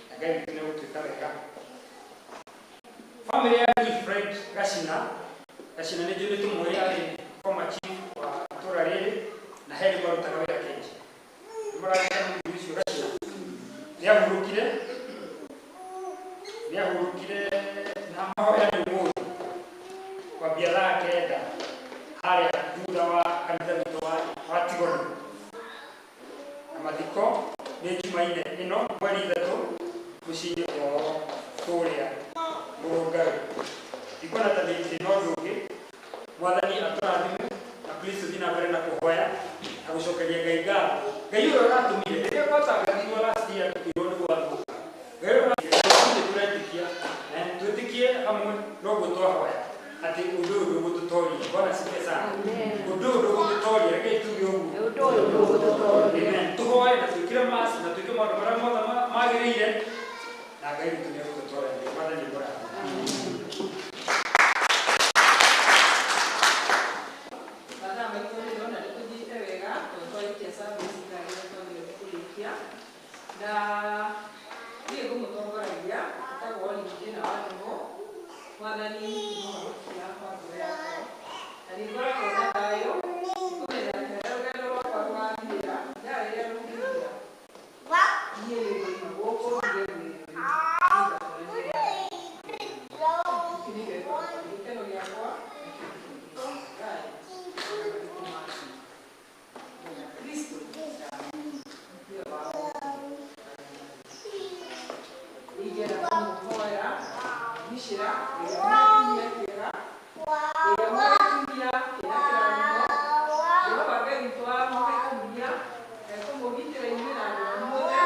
na Ngai witũ nĩ egũtuĩka wega. Family ya Wilfred Gacina, Gacina nĩ njũĩ nĩ tũmũĩ arĩ former chief wa itũũra rĩrĩ na he rĩmwe arutaga wĩra Kenji. Nĩ mũrarikana mũthuri ũcio Gacina? Nĩ ahurũkire na mahoya nĩ ũmũthĩ kwambia thaa 9 harĩa thutha wa kanitha witũ wa Tigoni. Na mathiko nĩ Jumaine ĩno mweri 3 mũciĩ-inĩ kwao kũrĩa Mũrũngarũ. Ndikuona ta ndĩ na ũndũ ũngĩ. Mwathani atũrathime na please tũthiĩ na mbere na kũhoya na gũcokeria Ngai ngatho. Ngai ũrĩa ũratũmire rĩrĩa gwatangathirwo last year tũkĩrwo nĩ gwathũka. Ngai ũrĩa ũratũmire tũretĩkia, twĩtĩkie hamwe noguo twahoya atĩ ũndũ ũyũ ndũgũtũtoria. Bwana asifiwe sana. Ũndũ ũyũ ndũgũtũtoria, rekei tuge ũguo. Ũndũ ũyũ ndũgũtũtoria. Amen. Tũhoe na twĩkĩre mask na twĩke maũndũ marĩa mothe magĩrĩire na Ngai witũ nĩ egũtũtoria. Mwathani akũrathime. Mathaa maitũ nĩ ndĩrona nĩ tũthiĩte wega tondũ twarĩkia service thaa iria twagĩrĩirwo nĩ kũrĩkia na niĩ ngũmũtongoragia ĩtagwo Olive na Wanũgũ. Mwathani nĩ mũhonokia wa ngoro yakwa na nĩ ngoragwo na thayũ kũmenya atĩ harĩa rũgendo rwakwa rũgathirĩra ithaa rĩrĩa rũngĩthira niĩ nĩ ngũima gũkũ ndige mwĩrĩ ũyũ. Gĩkĩ nĩkĩo gĩkeno gĩakwa Ngai Kristo nĩwe wa ingĩenda kũmũhoera gicĩra ĩrĩa mwĩ kiumia kĩega, ĩrĩa mwĩ kiumia kĩna kĩrathimo. Jehova Ngai witũ wa mũhe kĩumia ekũmũgitĩra inyuĩ na andũ anyu othe.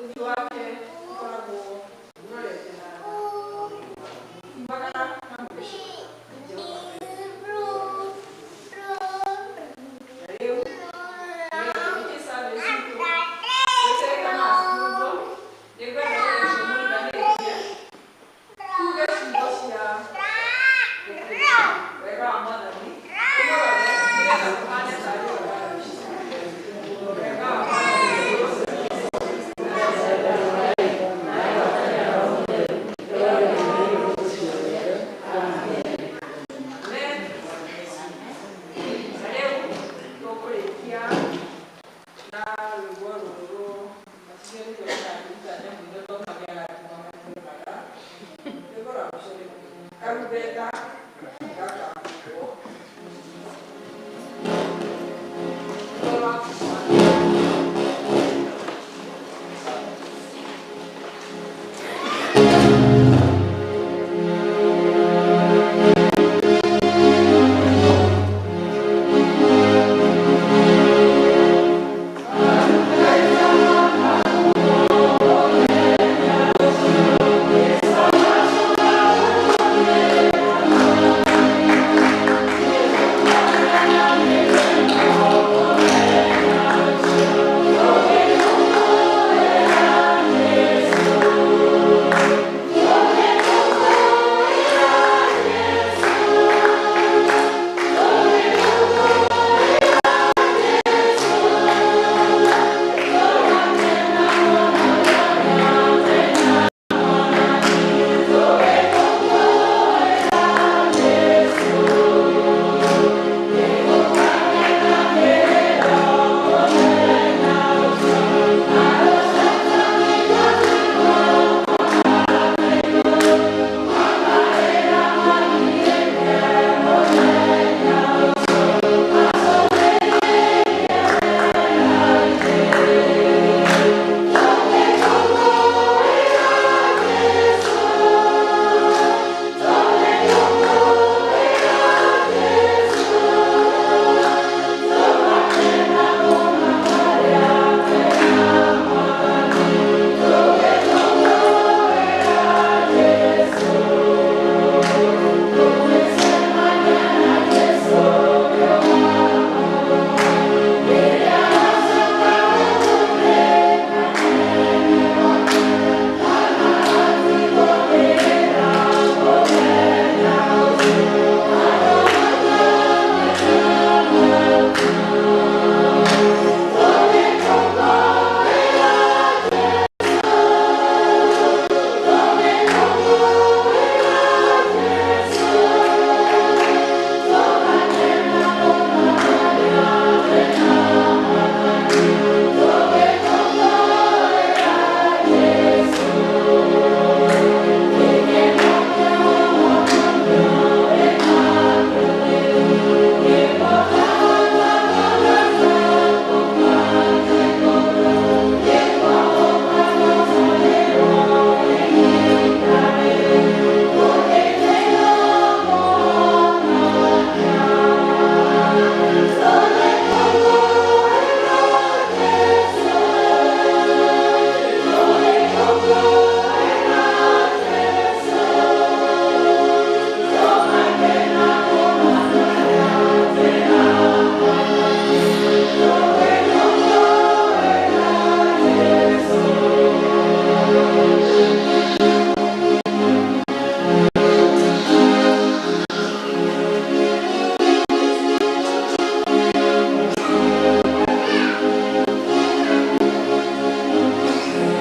Ũthiũ wake ũkoragwo ũrorete na imagara na mũico. Jehova Ngai na rĩu nĩgetha tũrĩkie service itũ twĩkĩrĩte mask ũguo, nĩngwenda wĩra ũcio mũriganĩtie tuge ciugo cia Gĩkristo, wega wa Mwathani, tũmũrore nĩgetha tũhane tarĩ we ũrarĩcia. Wega wa Mwathani. Amen. Na rĩu tũkũrĩkia na rwĩmbo rũrũ matigĩrĩte tũkaruta nyamũ iria twamagĩaga tũmagĩraga. Rwĩmbo rwa mũico nĩ karumbeta gaka.